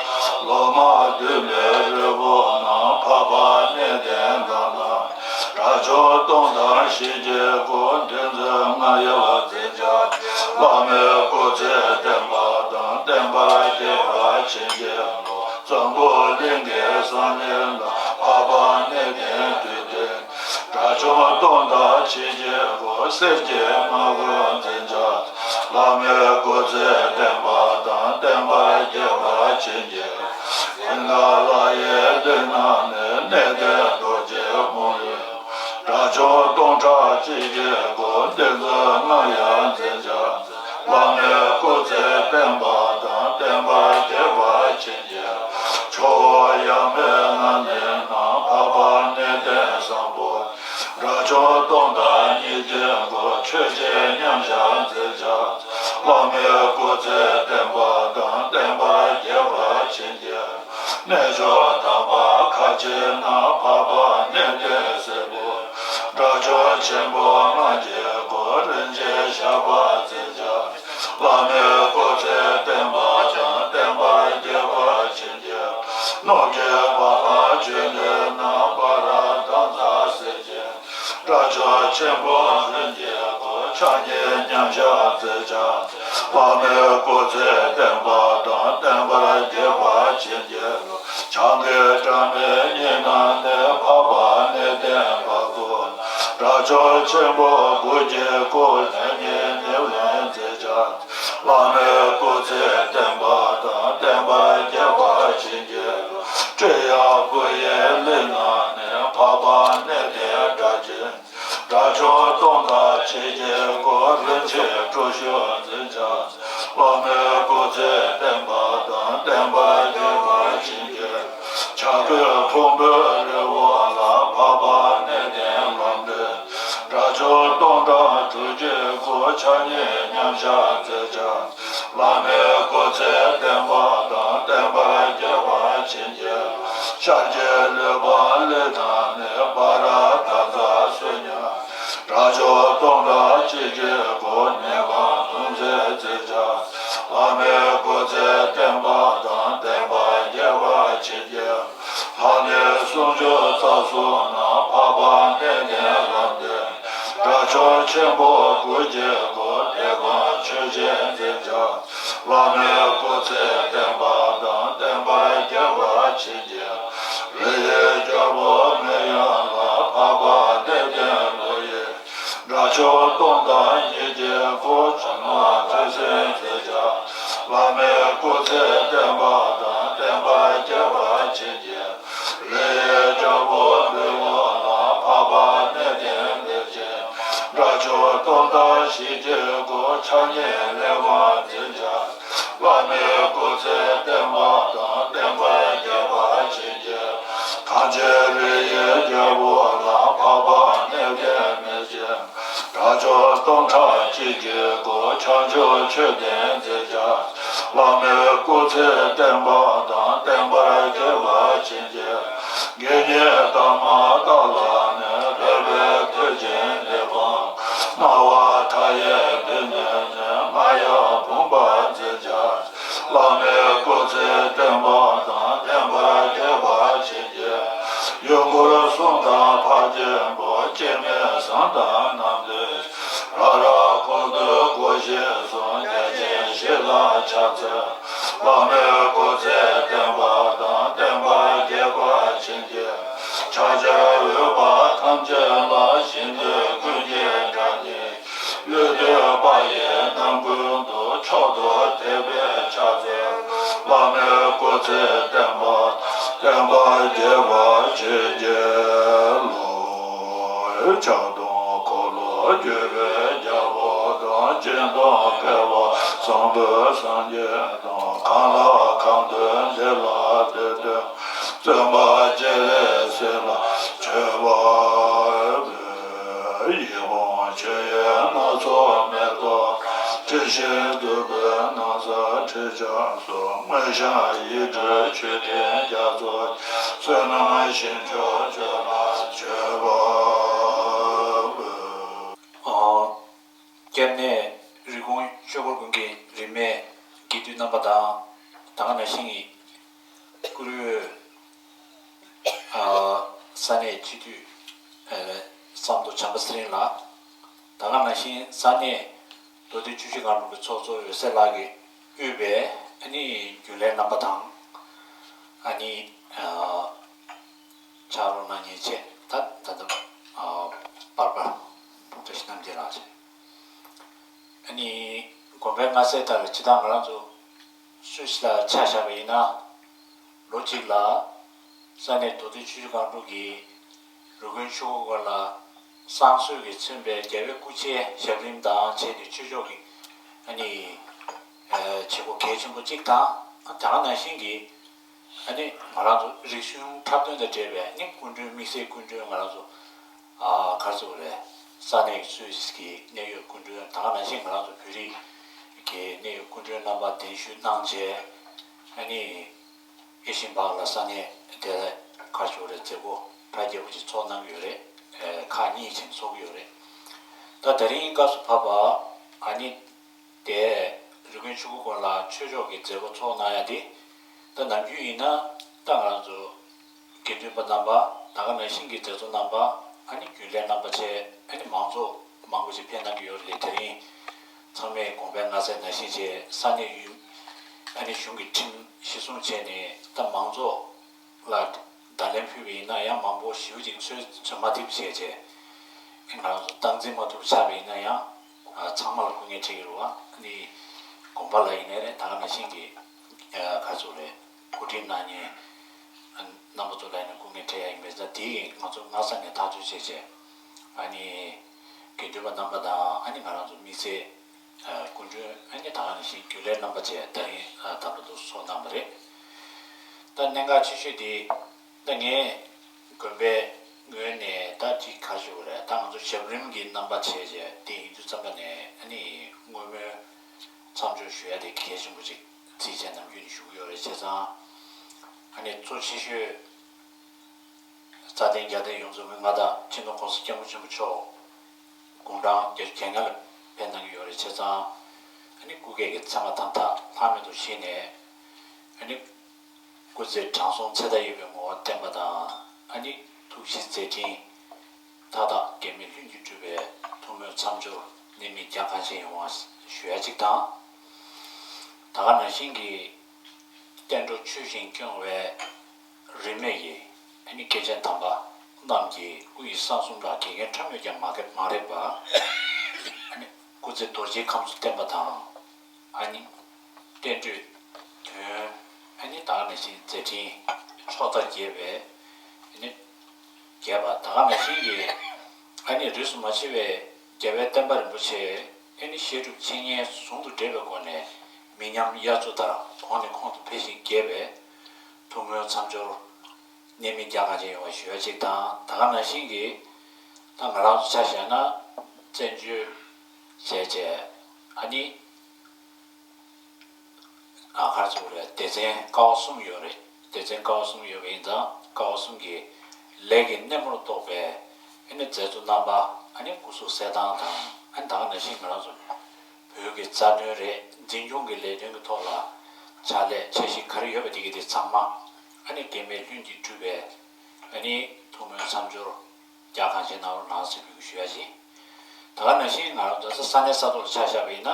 ལོ་མ་བདུན་པའི་རི་བོ་རྣམས། འཕགས་པ་གནས་བརྟན་ལམ་ལ། དགྲ་བཅོམ་སྟོང་དང་བཞི་བརྒྱའི་སྐུ། འདི་ཚོ་མངའ་ཡང་མཛད་བྱ། བླ་མའི་སྐུ་ཚེ་བརྟན་པ་དང་། བརྟན་པར་རྒྱས་པར་བྱིན་གྱིས་རློབས། འཛམ་བུ་གླིང་གི་ས་གནས་ལ། འཕགས་པ་གནས་བརྟན་དུས་མཐའི། དགྲ་བཅོམ་སྟོང་དང་བཞི་བརྒྱའི་སྐུ། གསེར་གྱི་མ་གོས་མཛད་བྱ། བླ་མའི་སྐུ་ཚེ་བརྟན་པ་དང་། བརྟན་པར་རྒྱས་པར་བྱིན་གྱིས། ཀུན་དགའ་ལྷ་ཡི་གདུང་ནང་ནས། གནས་བརྟན་རྡོ་རྗེ་མོ་ཡི། དགྲ་བཅོམ་སྟོང་ཕྲག་གཅིག་གི་སྐུ། འདི་ཚོ་མངའ་ཡང་མཛད་བྱ། བླ་མའི་སྐུ་ཚེ་བརྟན་པ་དང་། བརྟན་པར་རྒྱས་པར་བྱིན་གྱིས། ཇོ་བོ་ཡབ་མེས་མནའ་མའི་ནང་། འཕགས་པ་གནས་བརྟན་བཟང་པོ། དགྲ་བཅོམ་སྟོང་དང་ཉིས་བརྒྱའི་སྐུ། ཆོས་ཀྱི་མཉམ་གཞག་མཛད་བྱ། བླ་མའི་སྐུ་ཚེ་བརྟན་པ་དང་། བརྟན་པར་རྒྱས་པར་བྱིན་གྱིས། གནས་མཆོག་དམ་པ་ཁ་ཆེ་ན། འཕགས་པ་གནས་བརྟན་སྲས་པོ། དགྲ་བཅོམ་ཆེན་པོ་ལྔ་བརྒྱའི་སྐུ། རིན་ཆེན་ཞགས་པ་མཛད་བྱ། བླ་མའི་སྐུ་ཚེ་བརྟན་པ་དང་། བརྟན་པར་རྒྱས་པར་བྱིན་གྱིས། ནུབ་ཀྱི་བ་ལང་ཇོ་ནེ་ན། སྤ་ར་དྷ་ཛ་སེ་བྱས། དགྲ་བཅོམ་ཆེན་པོ་ལྷུན་གྱིས་གོས། ཕྱག་གཉིས་མཉམ་གཞག་མཛད་བྱ། བླ་མའི་སྐུ་ཚེ་བརྟན་པ་དང་། བརྟན་པར་རྒྱས་པར་བྱིན་གྱིས། བྱང་གི་སྒྲ་མའི་གཉེན་ནང་ནས། འཕགས་པ་གནས་བརྟན་བ་ཀུ། དགྲ་བཅོམ་ཆེན་པོ་དགུ་བརྒྱའི་སྐུ། ལྷན་ཉིད་ནེའུ་ལེན་མཛད་བྱ། བླ་མའི་སྐུ་ཚེ་བརྟན་པ་དང་། བརྟན་པར་རྒྱས་པར་བྱིན་གྱིས། སྤྲེའུ་ཡི་གླིང་ནང་ནས། འཕགས་པ་གནས་བརྟན་སྒྲ་གཅན། དགྲ་བཅོམ་སྟོང་དང་ཕྱེད་ཀྱི་སྐུ། རིན་ཆེན་ཁྲོ་ཆུ་འཛིན་བྱ། བླ་མའི་སྐུ་ཚེ་བརྟན་པ་དང་། བརྟན་པར་རྒྱས་པར་བྱིན་གྱིས། བྱ་རྒོད་ཕུང་པོའི་རི་བོ་ལ། འཕགས་པ་གནས་བརྟན་ལམ་འབྲས། དགྲ་བཅོམ་སྟོང་དང་དྲུག་ཅུའི་སྐུ། ཕྱག་གཉིས་མཉམ་གཞག་མཛད་བྱ། བླ་མའི་སྐུ་ཚེ་བརྟན་པ་དང་། བརྟན་པར་རྒྱས་པར་བྱིན་གྱིས། ཤར་གྱི་ལུས་འཕགས་གླིང་ནང་ནས། སྤ་ར་དྷ་ཛ་སུ་ཉ། དགྲ་བཅོམ་སྟོང་དང་གཅིག་གི་སྐུ། ནད་ཀྱང་ཐུག་འཛིན་མཛད་བྱ། བླ་མའི་སྐུ་ཚེ་བརྟན་པ་དང་། བརྟན་པར་རྒྱས་པར་བྱིན་གྱིས། ལྷ་གནས་སུམ་ཅུ་རྩ་གསུམ་ན། འཕགས་པ་གནས་བརྟན་ལམ་འབྲས། དགྲ་བཅོམ་ཆེན་པོ་དགུ་བརྒྱའི་སྐུ། དེ་ཀ་ཆོས་ཅན་མཛད་བྱ། བླ་མའི་སྐུ་ཚེ་བརྟན་པ་དང་། བརྟན་པར་རྒྱས་པར་བྱིན་གྱིས། རི་ཡི་རྒྱལ་པོ་མི་ཡི་ལྷ། འཕགས་པ་གནས་བརྟན་ཀླུ་ཡི། དགྲ་བཅོམ་སྟོང་དང་ཉིས་བརྒྱའི་སྐུ། ཕྱག་ན་ཐོད་སྲིན་མཛད་བྱ། བླ་མའི་སྐུ་ཚེ་བརྟན་པ་དང་། བརྟན་པར་རྒྱས་པར་བྱིན་གྱིས། རི་ཡི་རྒྱལ་པོ་འབུལ་བ་ལ། འཕགས་པ་གནས་བརྟན་ལས་ཅན། དགྲ་བཅོམ་སྟོང་དང་བཞི་བརྒྱའི་སྐུ། ཕྱག་གཉིས་ལེགས་པར་འཛིན་བྱ། བླ་མའི་སྐུ་ཚེ་བརྟན་པ་དང་། བརྟན་པར་རྒྱས་པར་བྱིན་གྱིས། གངས་ཅན་རི་ཡི་རྒྱལ་པོ་ལ། འཕགས་པ་གནས་བརྟན་མེ་ལྕེ། དགྲ་བཅོམ་སྟོང་ཕྲག་གཅིག་གི་སྐུ། བྱང་ཆུབ་མཆོད་རྟེན་མཛད་བྱ། བླ་མའི་སྐུ་ཚེ་བརྟན་པ་དང་། བརྟན་པར་རྒྱས་པར་བྱིན་གྱིས། དགེ་བསྙེན་དར་མ་ཏཱ་ལ་ནས། རོལ་པའི་ཐོད་ཅན་ལེགས་བརྐོས། སྨྲ་བ་མཐའ་ཡས་འདི་ནས་ནི། རྔ་ཡབ་བུམ་པ་མཛད་བྱ། བླ་མའི་སྐུ་ཚེ་བརྟན་ སྐྱེ་མེད་བཟང་དང་རྣམ་གྲོལ། རབ་རབ་གོང་དུ་བསྐོར་ཞིང་གསུངས། བརྒྱ་བྱིན་བཞི་ལ་ཕྱག་འཚལ། བླ་མའི་སྐུ་ཚེ་བརྟན་པ་དང་། བསྟན་པ་རྒྱས་པར་བྱིན་གྱིས། ཕྱག་བྱར་འོས་པ་ཐམས་ཅད་ལ། ཞིང་དུ་ཀུན་གྱི་དགྲ་ནི། ལུས་བཏུད་པ་ཡི་རྣམ་ཀུན་ཏུ། མཆོག་ཏུ་དད་པས་ཕྱག་འཚལ། བླ་མའི་སྐུ་ཚེ་བརྟན་པ། བསྟན་པ་རྒྱས་པར་བྱིན་གྱིས་རློབས། ཕྱག་སྟོང་འཁོར་ལོ་བསྒྱུར་བའི་རྒྱལ་པོ་དང་། སྤྱན་སྟོང་བསྐལ་པ་བཟང་པོའི་སངས་རྒྱས་དང་། གང་ལ་གང་འདུལ་འདི་ལ་འདུད་དོ། བརྩོན་པ་སྤྱན་རས་གཟིགས་ལ་མཆོད་པ་འབུལ། ཡིད་འོང་མཆོད་ཡོན་སྣ་ཚོགས་མེ་ཏོག་དྲི་ཞིམ་བདུག་སྤོས་སྣང་གསལ་དྲི་ཆབ་སོགས། མངོན་ཤེས་ཡིད་སྤྲུལ་མཆོད་རྟེན་རྒྱ་མཚོ། བསོད་ནམས་ཞིང་མཆོག་མཆོག་ལ་མཆོད་པ་འབུལ། ཨ། སྐྱབས་གནས་རི་ཀོན་ཆོས་འཁོར་དགོན་གྱི་རིས་མེད་དགེ་འདུན་རྣམ་པ་དང་། ད་ག་ནང་བཞིན་གུ་རུ། ཨ། ས་གནས་སྤྱི་འཐུས། ཨ། བསམ་མདོ་བྱམས་པ་ཚེ་རིང་ལགས། ད་ག་ནང་བཞིན་ས་གནས་མདོ་སྟོད་ཆུ་བཞི་སྒང་དྲུག་གི་ཚོགས་གཙོ་འོད་ཟེར་ལགས་ཀྱིས་དབུས་པའི་ཨ་ནི་རྒྱུན་ལས་རྣམ་པ་དང་། ཨ་ནི། ཨ། ཕྱག་རོགས་གནང་མཁན་བཅས། ད་ད་ལྟ། ཨ། པར་པ་བཀྲ་ཤིས་རྣམ་རྒྱལ་ལགས་བཅས། ཨ་ནི་དགོན་པའི་མངའ་སྲས་དག་ལ་སྤྱིར་བཏང་ང་རང་ཚོ་སུད་སི་ལ་ཆ་བཞག་པ་ཡིན་ན། ལོ་གཅིག་ལ་ས་གནས་མདོ་སྟོད་ཆུ་བཞི་སྒང་དྲུག་གི་རི་ཀོན་ཆོས་འཁོར་དགོན་ལ་བསང་གསོལ་གྱིས་མཚོན་པའི་རྒྱལ་བའི་སྐུ་ཕྱྭའི་ཞབས་རིམ་དང་བཅས་ཏེ་ཆོས་ཕྱོགས་ཀྱི་ཨ་ནི། ཨ། བྱེད་སྒོ་གལ་ཆེན་པོ་གཅིག་དང་། ད་ག་ནང་བཞིན་གྱི་ཨ་ནི་ང་རང་ཚོ་རིག་གཞུང་འཁྲབ་སྟོན་དང་འབྲེལ་བའི་ཨ་ནི་སྐུ་མགྲོན། དམིགས་བསལ་སྐུ་མགྲོན་ང་རང་ཚོ། ཨ། ག་རེ་ཟེར་དགོས་རེད། ས་གནས་ཀྱི་སུད་སི་གི་གནད་ཡོད་སྐུ་མགྲོན། ད་ག་ནང་བཞིན་ང་རང་ཚོ་བོད་རིགས་ཀྱི་གནད་ཡོད་སྐུ་མགྲོན་རྣམ་པ་གདན་ཞུ་གནང་བྱས། ཨ་ནི་ཨེ་ཤི་ཡན་པཱརྐ་ལ་ས་གནས་དེ་ལ་ག་རེ་ཟེར་དགོས་རེད། མཛད་སྒོ་གྲ་རྒྱས་པོ་ཅིག་ཚོགས་གནང་གི་ཡོད་རེད། ཨ། ཁག་གཉིས་ཅིག་ཚོགས་ཀྱི་ཡོད་རེད། ད་དེ་རིང་སྐབས་སུ་བབས་པ་ཨ་ནི། དེ་རི་ཀོན་ཆོས་འཁོར་དགོན་ལ་ཆོས་ཕྱོགས་ཀྱི་མཛད་སྒོ་ཚོགས་གནང་ཡ་དེ། ད་ནམ་རྒྱུན་ཡིན་ན་ད་ང་རང་ཚོ་དགེ་འདུན་པ་རྣམ་པ། ད་ག་ནང་བཞིན་གྱི་མཛད་གཙོ་རྣམ་པ། ཨ་ནི་རྒྱུན་ལས་རྣམ་པ་བཅས། ཨ་ནི་མང་ཚོགས་མང་པོ་ཞིག་ཕེབས་གནང་གི་ཡོད་རེད། དེ་རིང་ཚང་མས་དགོངས་པའི་མངའ་སྲས་ནང་བཞིན་བྱས། ས་གནས་ཡུལ། ཨ་ནི་གཞུང་གི་ཁྲིམས་གཞི་བཟུང་བྱས་ནས་ད་མང་ཚོགས་ལ་བརྡ་ལན་ཕུལ་བ་ཡིན་ན་ཡང་། མང་པོ་ཞེ་པོ་ཅིག་ཚོད་ཚོད་མ་ཐིག་བྱས་བྱས། ང་རང་ཚོ་སྟངས་འཛིན་མ་ཐུབ་ཆགས་པ་ཡིན་ན་ཡང་། ཨ། ཚང་མ་ལ་སྐུ་ངལ་འཕྲད་ཀྱི་རེད་བ། ཨ་ནི་དགོན་པ་ལ་ཡིན་ནའི་རེད། ད་ག་ནང་བཞིན་གྱི། ཨ། ག་ཚོད་རེད། སྐུ་ཁྲིད་གནང་མཁན་རྣམ་པ་ཚོ་ལ་ཡིན་ན་སྐུ་ངལ་འཕྲད་ཡ་ཡིན་པས་ན། དེ་ཡིན་ང་ཚོ་སྔ་ས་ནས་ཐག་གཅོད་བྱས་བྱས། ཨ་ནི་དགེ་འདུན་པ་རྣམ་པ་དང་། ཨ་ནི་ང་རང་ཚོ་དམིགས་བསལ། ཨ། སྐུ་མགྲོན། ཨ་ནི་ད་ག་ནང་བཞིན་རྒྱུན་ལས་རྣམ་པ་བཅས་དེ་རིང་ད་ལྟ་འདུ་འཛོམས་གནང་བ་རེད། ད་གནད་འགག་ཆེ་ཤོས་དེ། ད་ངས་དགོན་པའི་ངོས་ནས་ད་ཅིག་ག་རེ་ཞུ་དགོས་རེད། ད་ང་ཚོ་ཞབས་རིམ་གྱི་རྣམ་པ་བྱས་བྱས་དེ་ཡིན་དུས་ཙམ་པ་ནས། ཨ་ནི་བསྔོ་སྨོན་མཚམས་སྦྱོར་ཞུ་ཡ་དེ་གལ་ཆེན་པོ་ཅིག་བརྩིས་བྱས་ནམ་རྒྱུན་ནས་ཞུ་གི་ཡོད་རེད། བྱས་ཙང་ཨ་ནི་གཙོ་ཆེ་ཤོས་རྩ་བརྟན་རྒྱལ་བསྟན་ཡོངས་རྫོགས་མའི་མངའ་བདག་སྤྱི་ནོར་༸གོང་ས་༸སྐྱབས་མགོན་ཆེན་པོ་མཆོག་དགུང་གྲངས་བརྒྱད་ཅུ་གྱ་ལྔ་ལ་ཕེབས་གནང་གི་ཡོད་རེད། བྱས་ཙང་ཨ་ནི་སྐུ་སྐྱེ་གི་མཚན་མ་ཐམ་ཐག་ལྷག་མེད་དུ་བཞེས་ནས། ཨ་ནི་སྐུ་ཚེ་དྲང་སྲོང་ཚེ་མཐའ་ཡས་པའི་ངོ་བོ་བསྟན་པ་དང་། ཨ་ནི་ཐུགས་རྗེའི་མཛད་འཕྲིན་མཐའ་དག་འགལ་མེད་ལྷུན་གྱིས་གྲུབ་པའི་ཐུགས་སྨོན་མཚམས་སྦྱོར་གནད་སྨིན་རྒྱ་གང་ཆེ་ཡོང་བ་ཞུ་ཡ་གཅིག་དང་། ད་ག་ནང་བཞིན་གྱི་བསྟན་འགྲོ་ཆོས་བཞིན་སྐྱོང་བའི་རིས་མེད་ཀྱི་ཨ་ནི་སྐྱེས་ཆེན་དམ་པ་རྣམས་ཀྱི་སྐུ་ཡི་གསང་གསུམ་ལ་དགེ་རྒན་ཕྲ་མོས་ཀྱང་མ་མ་རེག་པ། ཨ་ནི་སྐུ་ཚེ་རྡོ་རྗེའི་ཁམས་སུ་བརྟན་པ་དང་། ཨ་ནི་བསྟན་འགྲོའི་དོན། ཨ་ནི་ད་ག་ནང་བཞིན་མཛད་འཕྲིན་ཕྱོགས་མཐར་རྒྱས་པའི། ཨ་ནི་རྒྱས་པ། ད་ག་ནང་བཞིན་གྱི་ཨ་ནི་རིས་སུ་མ་ཆད་པའི་རྒྱལ་བའི་བསྟན་པ་རིན་པོ་ཆེ། ཨ་ནི་བཤད་སྒྲུབ་འཆད་ཉན་ཟུང་དུ་འབྲེལ་བའི་སྒོ་ནས་མི་ཉམས་དབྱར་མཚོ་ལྟར་གོང་ནས་གོང་དུ་འཕེལ་ཞིང་རྒྱས་པའི་ཐུགས་སྨོན་མཚམས་སྦྱོར་གནད་སྨིན་རྒྱ་གང་ཆེ་ཡོང་བ་ཞུ་ཡ་གཅིག་དང་། ད་ག་ནང་བཞིན་གྱི་ད་ང་རང་ཚོ་ཆ་བཞག་ན་བཙན་བྱོལ་བྱས་བྱས། ཨ་ནི་ཨ། ག་རེ་ཟེར་དགོས་རེད། སྡེ་ཚན་ཀ་བ་གསུམ་ཡོད་རེད། སྡེ་ཚན་ཀ་བ་གསུམ་ཡོད་པ་ཡིན་ཙང་། ཀ་བ་གསུམ་གྱི་ལས་ཀྱི་སྣེ་མོར་གཏོགས་པའི་ཨ་ནི་མཛད་གཙོ་རྣམ་པ། ཨ་ནི་སྐུ་གཟུགས་གསལ་ཐང་དང་། ཨ་ནི་ད་ག་ནང་བཞིན་ང་རང་ཚོ་བོད་ཀྱི་རྩ་དོན་རེད། འཛིན་སྐྱོང་གི་ལས་དོན་གྱི་ཐོག་ལ་ཕྱག་ལས་འཆར་གཞི་ག་རེ་ཡོད་པ་དེ་གི་དེ་ཚང་མ་ཨ་ནི་འགལ་མེད་ལྷུན་གྱིས་གྲུབ་པའི་ཨ་ནི་ཐུགས་སྨོན་མཚམས་སྦྱོར་ རྒྱ་གངས་ཅན་གནང་རོགས་གནང་ཟེར་འབོད་སྐུལ་ཞུ་ཡ་ཡིན། ད་ག་ནང་བཞིན་ང་རང་ཚོ་ས་གནས་ས་ཐོག་ལ་ཆ་བཞག་པ་ཡིན་ན།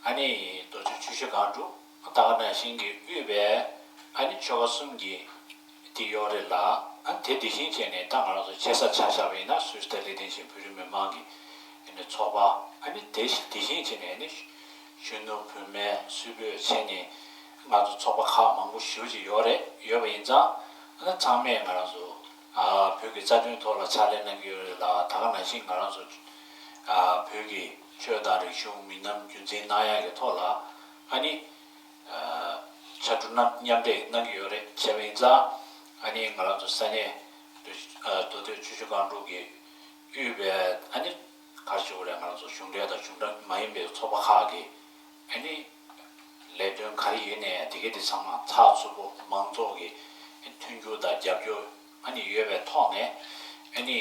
ཨ་ནི་རྡོ་རྗེ་ཆུ་བཞི་སྒང་དྲུག་ད་ག་ནང་བཞིན་གྱི་དབུས་པའི་ཨ་ནི་ཆོལ་ཁ་གསུམ་གྱི་དེ་ཡོད་རེད་ལ། ཨ་ནི་དེ་དེ་བཞིན་བྱས་ནས་ད་ང་རང་ཚོ་ཆེ་ས་ཆ་བཞག་པ་ཡིན་ན་སུད་སི་ལྡི་ལི་དེ་བཞིན་བོད་རིགས་མི་མང་གི་ཨ་ནི་ཚོགས་པ། ཨ་ནི་དེ་བཞིན་དེ་བཞིན་བྱས་ནས་ཨ་ནི་གཞོན་ནུ་བུད་མེད་སུད་བོད་བྱས་ནས་ང་ཚོ་ཚོགས་པ་ཁག་མང་པོ་ཞེ་པོ་ཅིག་ཡོད་རེད། ཡོད་པ་ཡིན་ཙང་ཨ་ནི་ཚང་མས་ང་རང་ཚོ་ཨ་བོད་ཀྱི་རྩ་དོན་ཐོག་ལ་ཕྱག་ལས་གནང་གི་ཡོད་རེད་ལ། ད་ག་ནང་བཞིན་ང་རང་ཚོ་ཨ་བོད་ཀྱི་ཆོས་དང་རིག་གཞུང་མི་ཉམས་རྒྱུན་འཛིན་གནང་ཡག་གི་ཐོག་ལ་ཨ་ནི་ཕྱར་གྲུ་མཉམ་འདེགས་གནང་གི་ཡོད་རེད། བྱས་པ་ཡིན་ཙང་ཨ་ནི་ང་རང་ཚོ་ས་གནས་མདོ་སྟོད་ཆུ་བཞི་སྒང་དྲུག་གི་དབུས་པའི་ཨ་ནི་ག་རེ་ཞུ་དགོས་རེད། ང་རང་ཚོ་གཞུང་འབྲེལ་དང་གཞུང་འབྲེལ་མ་ཡིན་པའི་ཚོགས་པ་ཁག་གི་ཨ་ནི་ལས་དོན་ག་རེ་ཡོད་ནའི་དེ་གའི་དེ་ཚང་མ་ཚགས་ཚུད་པོ་མང་ཚོགས་ཀྱི་མཐུན་འགྱུར་དང་རྒྱབ་སྐྱོར་ཨ་ནི་ཡོད་པའི་ཐོག་ནས་ཨ་ནི་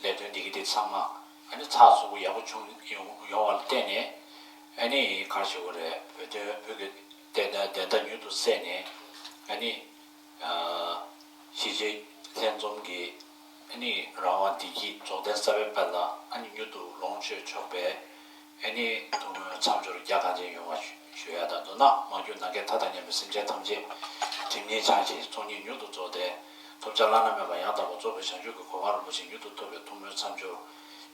ལས་དོན་དེ་གའི་དེ་ཚང་མ་ཨ་ནི་ཚགས་ཚུད་པོ་ཡག་པོ་བྱུང་ཡོང་ཡོང་བ་ལ་བརྟེན་ནས་ཨ་ནི་ག་རེ་ཞུ་དགོས་རེད། བོད་དོན་བོད་ཀྱི་བདེན་བདེན་མཐའ་མྱུར་དུ་གསལ་ནས་ཨ་ནི་གཞིས་བྱེས་ལྷན་འཛོམས་ཀྱི་ཨ་ནི་རང་དབང་བདེ་སྐྱིད་རྫོགས་ལྡན་གསར་པའི་དཔལ་ལ་ཨ་ནི་མྱུར་དུ་ལོངས་སྤྱོད་ཆོག་པའི་ཨ་ནི་ཐུགས་སྨོན་མཚམས་སྦྱོར་རྒྱ་གང་ཆེན་ཡོང་བ་ཞུ་ཞུ་ཡ་དང་། མདོར་ན་མ་གྱུར་ནམ་མཁའི་མཐའ་དང་མཉམ་པའི་སེམས་ཅན་ཐམས་ཅད་སྒྲིབ་གཉིས་བྱང་ཞིང་ཚོགས་གཉིས་མྱུར་དུ་རྫོགས་ཏེ་ཐོབ་བྱ་བླ་ན་མེད་པ་ཡང་དག་པར་རྫོགས་པའི་བྱང་ཆུབ་ཀྱི་གོ་འཕང་རིན་པོ་ཆེ་མྱུར་དུ་ཐོབ་པའི་ཐུགས་སྨོན་མཚམས་སྦྱོར་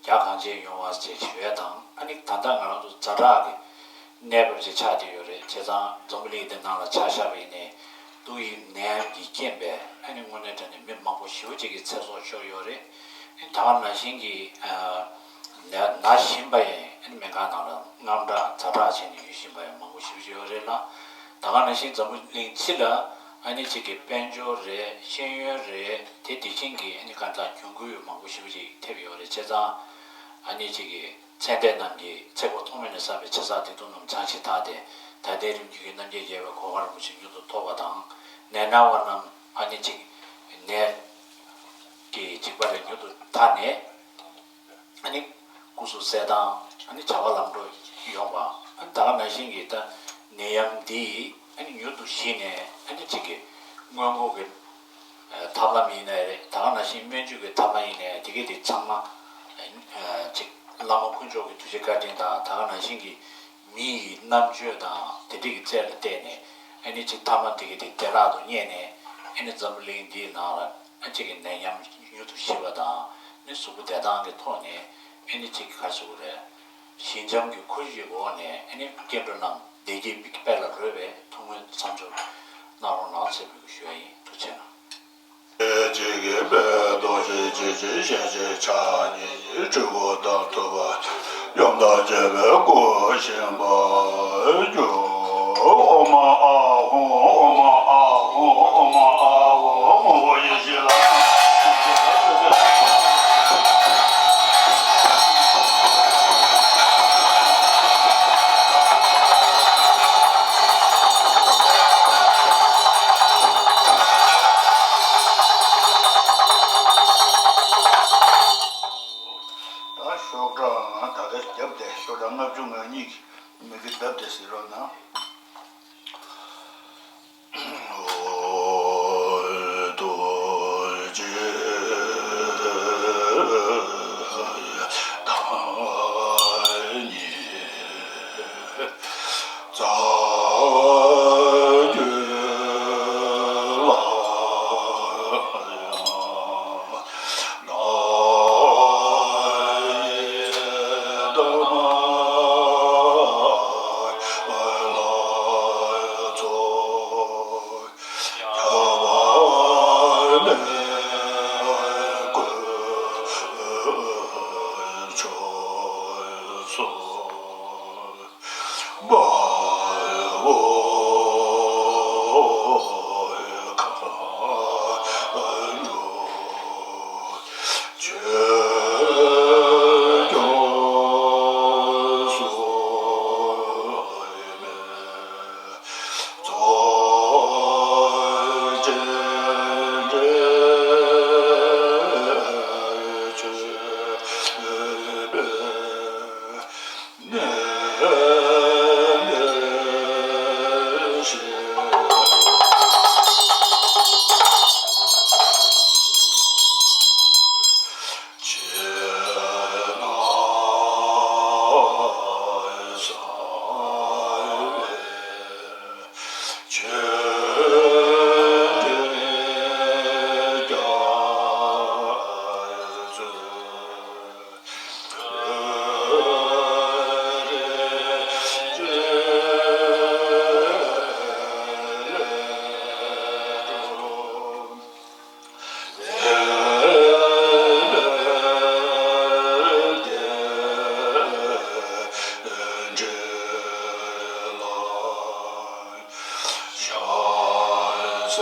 རྒྱ་གང་ཆེན་ཡོང་བ་ཞེས་ཞུ་ཡ་དང་། ཨ་ནི་ད་ལྟ་ང་རང་ཚོ་ཛ་དྲག་གི་གནས་བབ་ཅིག་ཆགས་བསྡད་ཡོད་རེད། བྱས་ཙང་འཛམ་བུ་གླིང་འདི་ནང་ལ་ཆ་བཞག་པ་ཡིན་ནའི་ཏོག་དབྱིབས་ནད་ཡམས་ཀྱི་རྐྱེན་པས་ཨ་ནི་དངོས་གནས་དྲང་གནས་མི་མང་པོ་ཞེ་པོ་ཅིག་གི་ཚེ་སྲོག་ཤོར་ཡོད་རེད། ཨ་ནི་ད་ག་ནང་བཞིན་གྱི་ཨ་ན་ན་བཞིན་པ་ཡི་ཨ་ནི་སྨན་ཁང་ནང་ལ་དངངས་སྐྲག་ཛ་དྲག་བྱས་ནས་ཡོད་བཞིན་པ་ཡང་མང་པོ་ཞེ་པོ་ཅིག་ཡོད་རེད་ལ། ད་ག་ནང་བཞིན་འཛམ་བུ་གླིང་སྤྱི་ལ་ཨ་ནི་ཅིག་གི་དཔལ་འབྱོར་རེད། ཤེས་ཡོན་རེད། དེ་དེ་བཞིན་གྱི་ཨ་ནི་གང་ལྟར་གྱོང་གུད་མང་པོ་ཞེ་པོ་ཅིག་ཐེབས་ཡོད་རེད། བྱས་ཙང་ཨ་ནི་ཅིག་གི་ཚེ་འདས་རྣམས་ཀྱི་ཚེ་འཁོར་ཐོག་མེད་ནས་བསགས་པའི་བྱས་བསགས་སྡིག་ལྟུང་རྣམས་བྱང་ཞིང་དག་སྟེ་ད་ལྟའི་རིམ་གྱིས་ཀྱི་རྣམ་མཁྱེན་རྒྱལ་བའི་གོ་འཕང་རིན་པོ་ཆེ་མྱུར་དུ་ཐོབ་པ་དང་། ནད་ན་བ་རྣམས་ཨ་ནི་ཅིག་ནད་ཀྱི་འཇིགས་པ་ལས་མྱུར་དུ་ཐར་ནས་ཨ་ནི་སྐུ་གཟུགས་གསལ་ཐང་། ཨ་ནི་བྱ་བ་ལམ་འགྲོ་ཡོང་བ། ཨ་ནི་ད་ག་ནང་བཞིན་གྱི་ད་ནད་ཡམས་འདི་ཨ་ནི་མྱུར་དུ་ཞི་ནས་ཨ་ནི་ཅིག་གི་སྔོན་འགོག་གི་ཐབས་ལམ་ཡིན་ནའི་རེད། ད་ག་ནང་བཞིན་སྨན་བཅོས་ཀྱི་ཐབས་ལམ་ཡིན་ནའི་དེ་གའི་དེ་ཚང་མ་ཅིག་བླ་མ་དཀོན་མཆོག་གི་ཐུགས་རྗེ་བཀའ་དྲིན་དང་། ད་ག་ནང་བཞིན་གྱི་མི་ཡི་རྣམ་དཔྱོད་དང་དེ་འདྲ་གི་རྩལ་ལ་བརྟེན་ནས་ཨ་ནི་ཅིག་ཐ་མ་དེ་གའི་དེ་བདེ་བླག་ཏུ་རྙེད་ནས་ཨ་ནི་འཛམ་བུ་གླིང་འདིའི་ནང་ལ་ཨ་ཅིག་གི་ནད་ཡམས་མྱུར་དུ་ཞི་བ་དང་། ཨ་ནི་གཟུགས་པོ་བདེ་ཐང་གི་ཐོག་ནས་ཨ་ནི་ཅིག་ག་རེ་ཟེར་དགོས་རེད། ཞི་འཇམ་གྱི་ཁོར་ཡུག་གི་འོག་ནས་ཨ་ནི་སྐྱེ་འགྲོ་རྣམས་བདེ་སྐྱིད་དཔལ་ལ་རོལ་བའི་ཐུགས་སྨོན་མཚམས་སྦྱོར་གནང་རོགས་གནང་ཟེར་འབོད་སྐུལ་ཞུ་ཡ་ཡིན། ཐུགས་རྗེ་གནང་། ད་ཤོག་གྲངས་ད་ལྟ་རྒྱབ་སྟེ་ཤོག་གྲངས་ལྔ་བཅུ་ང་གཉིས་ཀྱི་མི་གི་རྡབ་སྟེ་ཟེར་རོགས་གནང་། ད་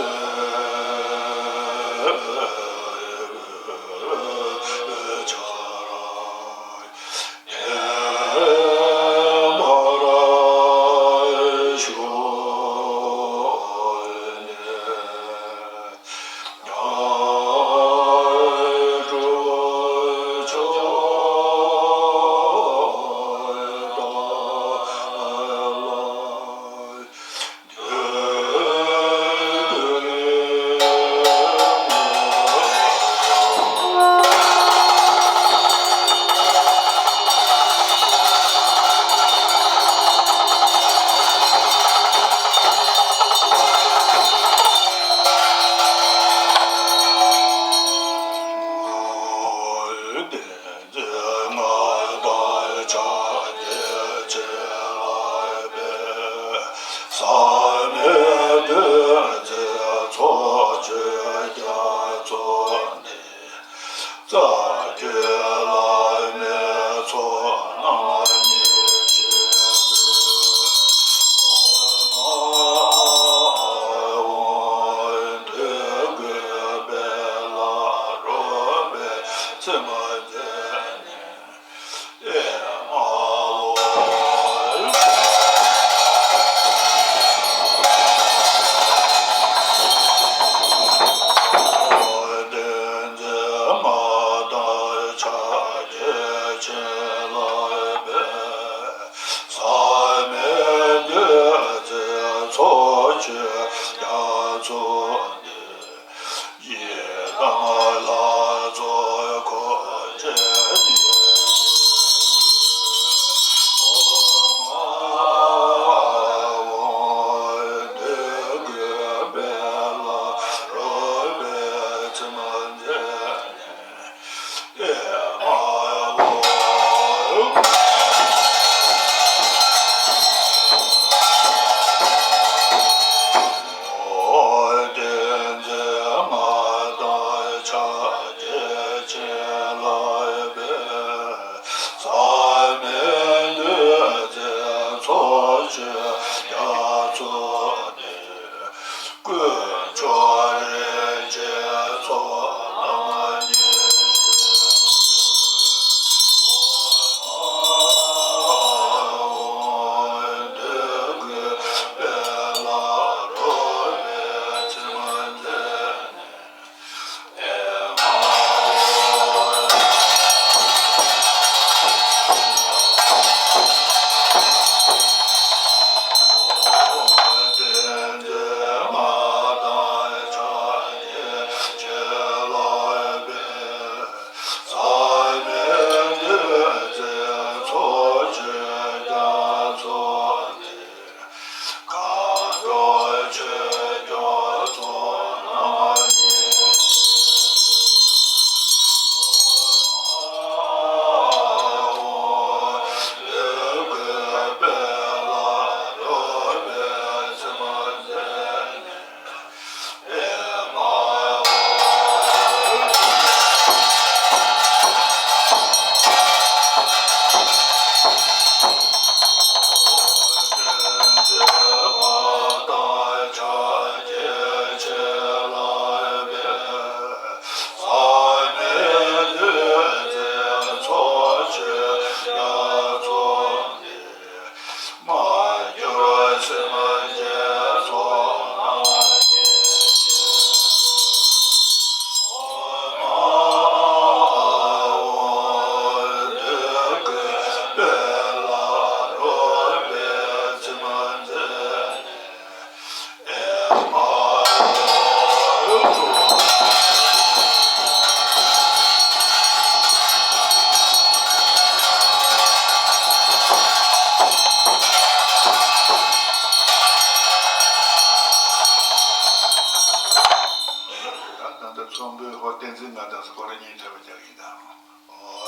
ལྟ་ཚོམ་བུའི་འོ་བསྟན་འཛིན་མངའ་ཐང་སྐོར་ར་གཉིས་ཐེབས་པ་རྒྱག་གི་ཡིན་ད།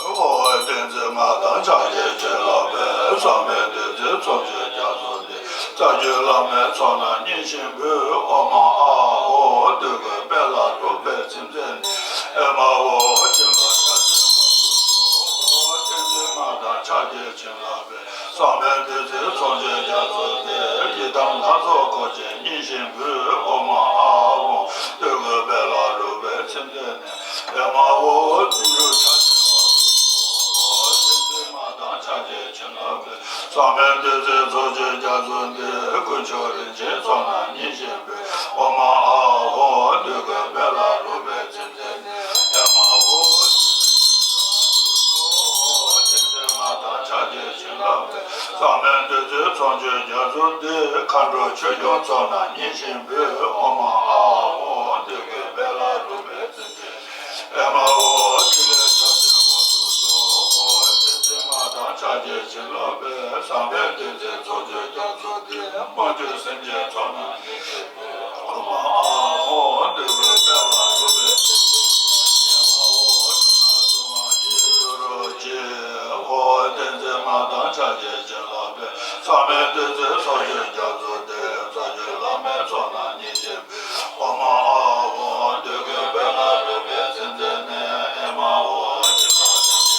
འོ་བསྟན་འཛིན་མངའ་ཐང་ཕྱག་རྒྱའི་བྱིན་རླབས་སྦེ། བསམ་པའི་བདུད་རྩི་ཚོགས་ཆེན་རྒྱ་མཚོ་འདི། རྩ་བརྒྱུད་བླ་མའི་ཚོགས་རྣམས་སྙིང་ཞིང་ཕུལ། ཨོཾ་ཨཱཿཧཱུྃ། འདོད་དགུའི་དཔལ་ལ་རོལ་པའི་ཚིམ་མཛད་ནས། ཨེ་མ་ཧོ། བྱིན་རླབས་རྒྱ་ཆེན་དབང་དུ་སོང་། བསྟན་འཛིན་མངའ་ཐང་ཕྱག་རྒྱའི་བྱིན་རླབས་སྦེ། བསམ་པའི་བདུད་རྩི་ཚོགས་ཆེན་རྒྱ་མཚོ་འདི། ཡི་དམ་ལྷ་ཚོགས་འཁོར་བཅས་སྙིང་ཞིང་ཕུལ། ཨོཾ་ཨཱཿཧཱུྃ། ཨེ་མ་ཧོ། བརྩོན་འགྲུས་ཆགས་ཅན་དཔའ་བོ་སོགས། བསྟན་འཛིན་མ་དང་ཕྱག་རྒྱའི་བྱིན་རླབས་དཔལ། བསམ་པའི་འདོད་ཚུལ་ཚོགས་ཆེན་རྒྱ་མཚོ་འདི། དཀོན་མཆོག་རིན་ཆེན་ཚོགས་རྣམས་བརྙེས་ཤིང་འབུལ། ཨོཾ་ཨཱཿཧཱུྃ། འདོད་དགུའི་དཔལ་ལ་རོལ་པའི་ཚིག་འཛིན་ནས། ཨེ་མ་ཧོ། བརྩོན་འགྲུས་ཆགས་ཅན་དཔའ་བོ་སོགས། བསྟན་འཛིན་མ་དང་ཕྱག་རྒྱའི་བྱིན་རླབས་དཔལ། བསམ་པའི་འདོད་ཚུལ་ཚོགས་ཆེན་རྒྱ་མཚོ་འདི། མཁའ་འགྲོ་ཆོས་སྐྱོང་ཚོགས་རྣམས་བརྙེས་ཤིང་འབུལ། ཨོཾ་ཨཱཿཧཱུྃ། འདོད་དགུའི་དཔལ་ལ་རོལ་པའི་ཚིག་འཛིན། ཨེ་མ་ཧོ། ཕྲིན་ལས་ཆགས་ཅན་དཔའ་བོ་སོགས། བསྟན་འཛིན་མ་དང་ཕྱག་རྒྱའི་བྱིན་རླབས་དཔལ། བསམ་པའི་འདོད་ཚུལ་ཚོགས་ཆེན་རྒྱ་མཚོ་འདི། མ་གྱུར་སེམས་ཅན་ཚོགས་རྣམས་བརྙེས་ཤིང་འབུལ། ཨོཾ་ཨཱཿཧཱུྃ། འདོད་དགུའི་དཔལ་ལ་རོལ་པའི་ཚིག་འཛིན། ཨེ་མ་ཧོ། འགྲོ་རྣམས་སྡུག་བསྔལ་ཞི་གྱུར་ཅིག། ཧོ། བསྟན་འཛིན་མ་དང་ཕྱག་རྒྱའི་བྱིན་རླབས་དཔལ། བསམ་པའི་འདོད་ཚུལ་ཚོགས་ཆེན་རྒྱ་མཚོ་འདི། རྩ་བརྒྱུད་བླ་མའི་ཚོགས་རྣམས་བརྙེས་ཤིང་འབུལ། ཨོཾ་ཨཱཿཧཱུྃ། འདོད་དགུའི་དཔལ་ལ་རོལ་པའི་ཚིག་འཛིན་ནས། ཨེ་མ་ཧོ། བྱིན་རླབས་དཔལ་ལ་རོལ་པའི་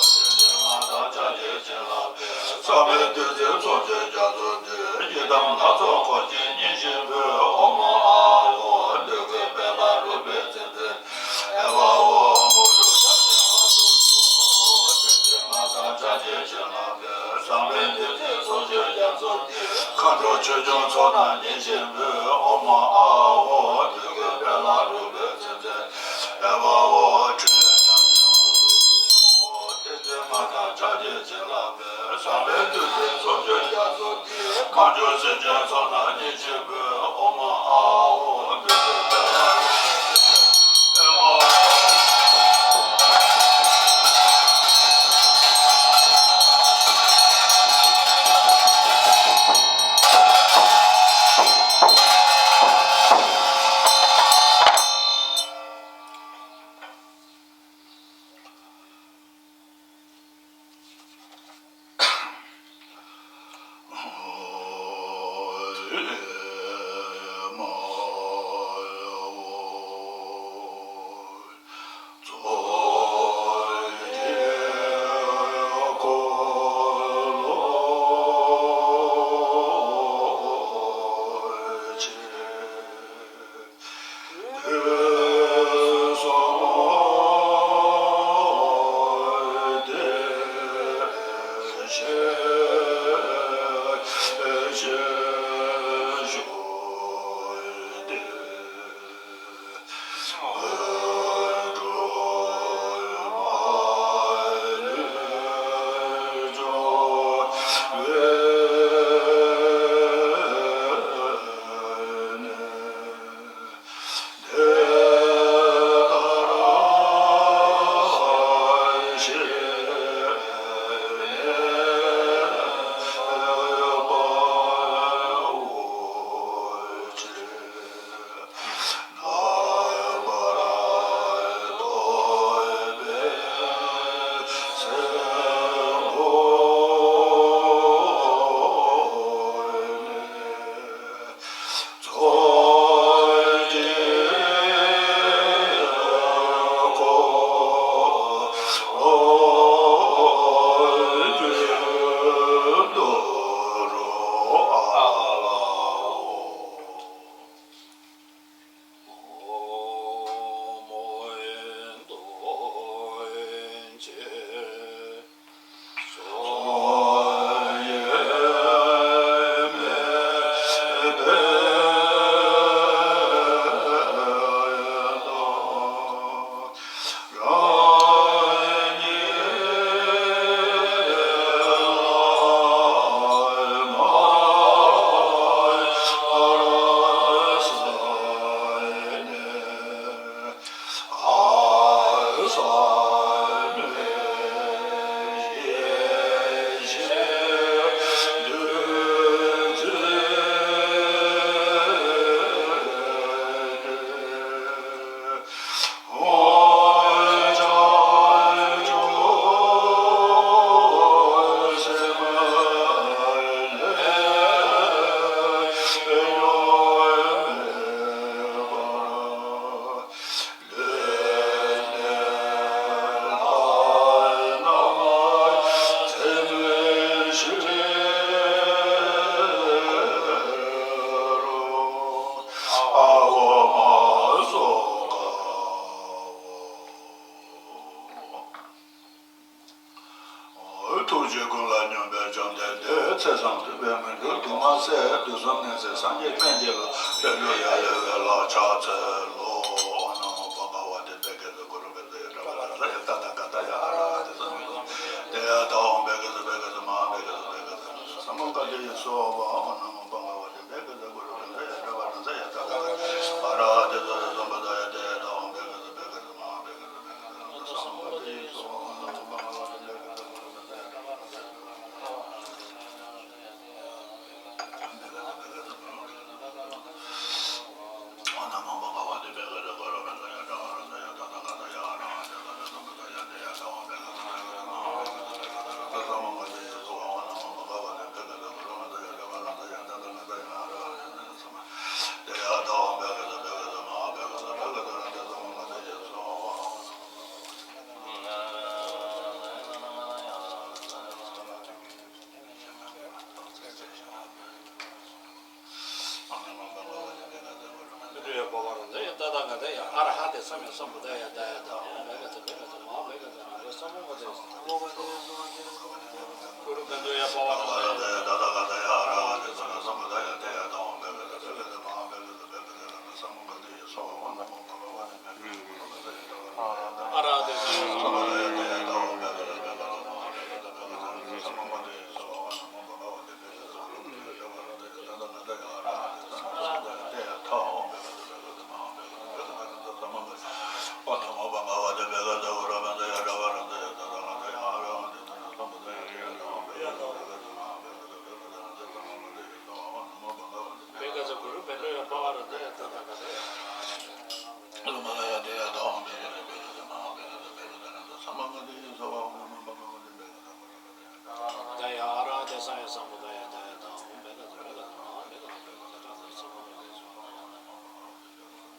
ཚིག་འཛིན། བསྟན་འཛིན་མ་དང་ཕྱག་རྒྱའི་བྱིན་རླབས་དཔལ། བསམ་པའི་འདོད་ཚུལ་ཚོགས་ཆེན་རྒྱ་མཚོ་འདི། ཡི་དམ་ལྷ་ཚོགས་འཁོར་བཅས་བརྙེས་ཤིང་འབུལ། ཨོཾ་ཨཱཿཧཱུྃ། འདོད་དགུའི་དཔལ་ལ་རོལ་པའི་ཚིག་འཛིན། ཨེ་མ་ཧོ། དངོས་གྲུབ་ཆགས་ཅན་དཔའ་བོ་སོགས། བསྟན་འཛིན་མ་དང་ཕྱག་རྒྱའི་བྱིན་རླབས་དཔལ། བསམ་པའི་འདོད་ཚུལ་ཚོགས་ཆེན་རྒྱ་མཚོ་འདི། མཁའ་འགྲོ་ཆོས་སྐྱོང་ཚོགས་རྣམས་བརྙེས་ཤིང་འབུལ། ཨོཾ་ཨཱཿཧཱུྃ། འདོད་དགུའི་དཔལ་ལ་རོལ་པའི་ཚིག་འཛིན། ཨེ་མ་ཧོ། ཕྲིན་ལས་ཆགས་ཅན་དཔའ་བོ་སོགས། བསྟན་འཛིན་མ་དང་ཕྱག་རྒྱའི་བྱིན་རླབས་དཔལ། བསམ་པའི་འདོད་ཚུལ་ཚོགས་ཆེན་རྒྱ་མཚོ་འདི། མཁའ་འགྲོ་སེམས་ཅན་ཚོགས་རྣམས་བརྙེས་ཤིང་འབུལ། ཨོཾ་ཨཱཿཧཱུྃ། འདོད་དགུའི་དཔལ་ལ་རོལ་པའི་ཚིག་འཛིན། ཨེ་མ་ཧོ། ཚེ་བཟང་དུ་སྤེལ་མི་འགྱུར་དུ་མ་ཟད། དུས་གསུམ་གནས་གཟིགས་སངས་རྒྱས་ཀུན་གྱི་བླ། ལྷ་ཀླུ་ཡབ་ཡུམ་བདེ་ལེགས་ཕྱག་འཚལ་ལོ། ཨོཾ་ན་མོ་བྷ་ག་ཝ་ཏེ། བྷེ་ཁེ་ཛ་གུ་རུ་བྷེ་ཛ་ཡ་ཏ་བ་ར་ཛ་ཡ་ཏ་ད་ག་ཏ་ཡ་ཨ་ར་ཧ་ཏེ་སམ་བྷོ་ཊ་ཏེ་ཡ་ཏ། ཨོཾ་བྷེ་ཁེ་ཛ་བྷེ་ཁེ་ཛ་མ་ཧཱ་བྷེ་ཁེ་ཛ་བྷེ་ཁེ་ཛ་ན་ད་སམ་བྷོ་ཊ་ཏེ་སྭཱ་ཧཱ། ཨོཾ་ན་མོ་བྷ་ག་ཝ་ཏེ། བྷེ་ཁེ་ཛ་གུ་རུ་བྷེ་ཛ་ཡ་ཏ་བ་ར་ཛ་ཡ་ཏ་ད་ག་ཏ་ཡ་ཨ་ར་ཧ་ཏེ་སམ་བྷོ་ཊ་ཏེ་ཡ་ཏ། ཨོཾ་བྷེ་ཁེ་ཛ་བྷེ་ཁེ་ཛ་མ་ཧཱ་བྷེ་ཁེ་ཛ་བྷེ་ཁེ་ཛ་ན་ད་སམ་བྷོ་ཊ་ཏེ་སྭཱ་ཧཱ། ཨོཾ་ན་མོ་བྷ་ག་ཝ་ཏེ། བྷེ་ཁེ་ཛ་གུ་རུ་བྷེ་ཛ་ཡ་ཏ་བ་ར་ཛ་ཡ་ཏ་ག་ཏ་ཡ་ཨ་ར་ཧ་ཏེ་སམ་ཡ་སམ་བྷོ་ཊ་ཡ་ཏ་ཡ་ཏ། ཨོཾ་བྷེ་ཁེ་ཛ་བྷེ་ཁེ་ཛ་མ་ཧཱ་བྷེ་ཁེ་ཛ་བྷེ་ཁེ་ཛ་ན་ད་སམ་བྷོ་ཊ་ཏེ་སྭཱ་ཧཱ། གུ་རུ་བྷེ་ཛ་ཡ་ཏ་བ་ར་ཛ་ཡ་ཏ་ག་ཏ་ཡ་ཨ་ར་ཧ་ཏེ་སམ་ཡ་སམ་བྷོ་ཊ་ཡ་ཏ་ཡ་ཏ། ཨོཾ་བྷེ་ཁེ་ཛ་བྷེ་ཁེ་ཛ་མ་ཧཱ་བྷེ་ཁེ་ཛ་བྷེ་ཁེ་ཛ་ན་ད་སམ་བྷོ་ཊ་ཏེ་སྭཱ་ཧཱ། ཨོཾ་ན་མོ་བྷ་ག་ཝ་ཏེ། བྷེ་ཁེ་ཛ་གུ་རུ་བྷེ་ཛ་ཡ་ཏ་བ་ར་ཛ་ཡ་ཏ་ག་ཏ་ཡ་ཨ་ར་ཧ་ཏེ་སམ་བྷོ་ཊ་ཏེ་སྭཱ་ཧཱ། ཨོཾ་ན་མོ་བྷ་ག་ཝ་ཏེ། བྷེ་ཁེ་ཛ་གུ་རུ་བྷེ་ཛ་ཡ་ཏ་བ་ར་ཛ་ཡ་ཏ་ག་ཏ་ཡ་ཨ་ར་ཧ་ཏེ་སམ་བྷོ་ཊ་ཏེ་ཡ་ཏ། ཨོཾ་བྷེ་ཁེ་ཛ་བྷེ་ཁེ་ཛ་མ་ཧཱ་བྷེ་ཁེ་ཛ་བྷེ་ཁེ་ཛ་ན་ད་སམ་བྷོ་ཊ་ཨོཾ་ན་མོ་བྷ་ག་ཝ་ཏེ། བྷེ་ཁེ་ཛ་གུ་རུ་བྷེ་ཛ་ཡ་ཏ་བ་ར་ཛ་ཡ་ཏ་ད་ག་ཏ་ཡ་ཨ་ར་ཧ་ཏེ་སམ་བྷོ་ཊ་ཏེ་ཡ་ཏ། ཨོཾ་བྷེ་ཁེ་ཛ་བྷེ་ཁེ་ཛ་མ་ཧཱ་བྷེ་ཁེ་ཛ་བྷེ་ཁེ་ཛ་ན་ད་སམ་བྷོ་ཊ་ཏེ་ཡ་ཏ། ཨོཾ་ན་མོ་བྷ་ག་ཝ་ཏེ། བྷེ་ཁེ་ཛ་གུ་རུ་བྷེ་ཛ་ཡ་ཏ་བ་ར་ཛ་ཡ་ཏ་ད་ག་ཏ་ཡ་ཨ་ར་ཧ་ཏེ་སམ་བྷོ་ཊ་ཏེ་ཡ་ཏ། ཨོཾ་བྷེ་ཁེ་ཛ་བྷེ་ཁེ་ཛ་མ་ཧཱ་བྷེ་ཁེ་ཛ་བྷེ་ཁེ་ཛ་ན་ད་སམ་བྷོ་ཊ་ཏེ་སྭཱ་ཧཱ། ཨོཾ་ན་མོ་བྷ་ག་ཝ་ཏེ། བྷེ་ཁེ་ཛ་གུ་རུ་ད་ཡ་ཨ་ར་ཧ་ཏེ་སམ་ཡ་སམ་བྷོ་ཊ་ཡ་ཏ་ཡ་ཏ། ཨོཾ་བྷེ་ཁེ་ཛ་བྷེ་ཁེ་ཛ་མ་ཧཱ་བྷེ་ཁེ་ཛ་བྷེ་ཁེ་ཛ་ན་ད་སམ་བྷོ་ཊ་ཏེ་སྭཱ་ཧཱ།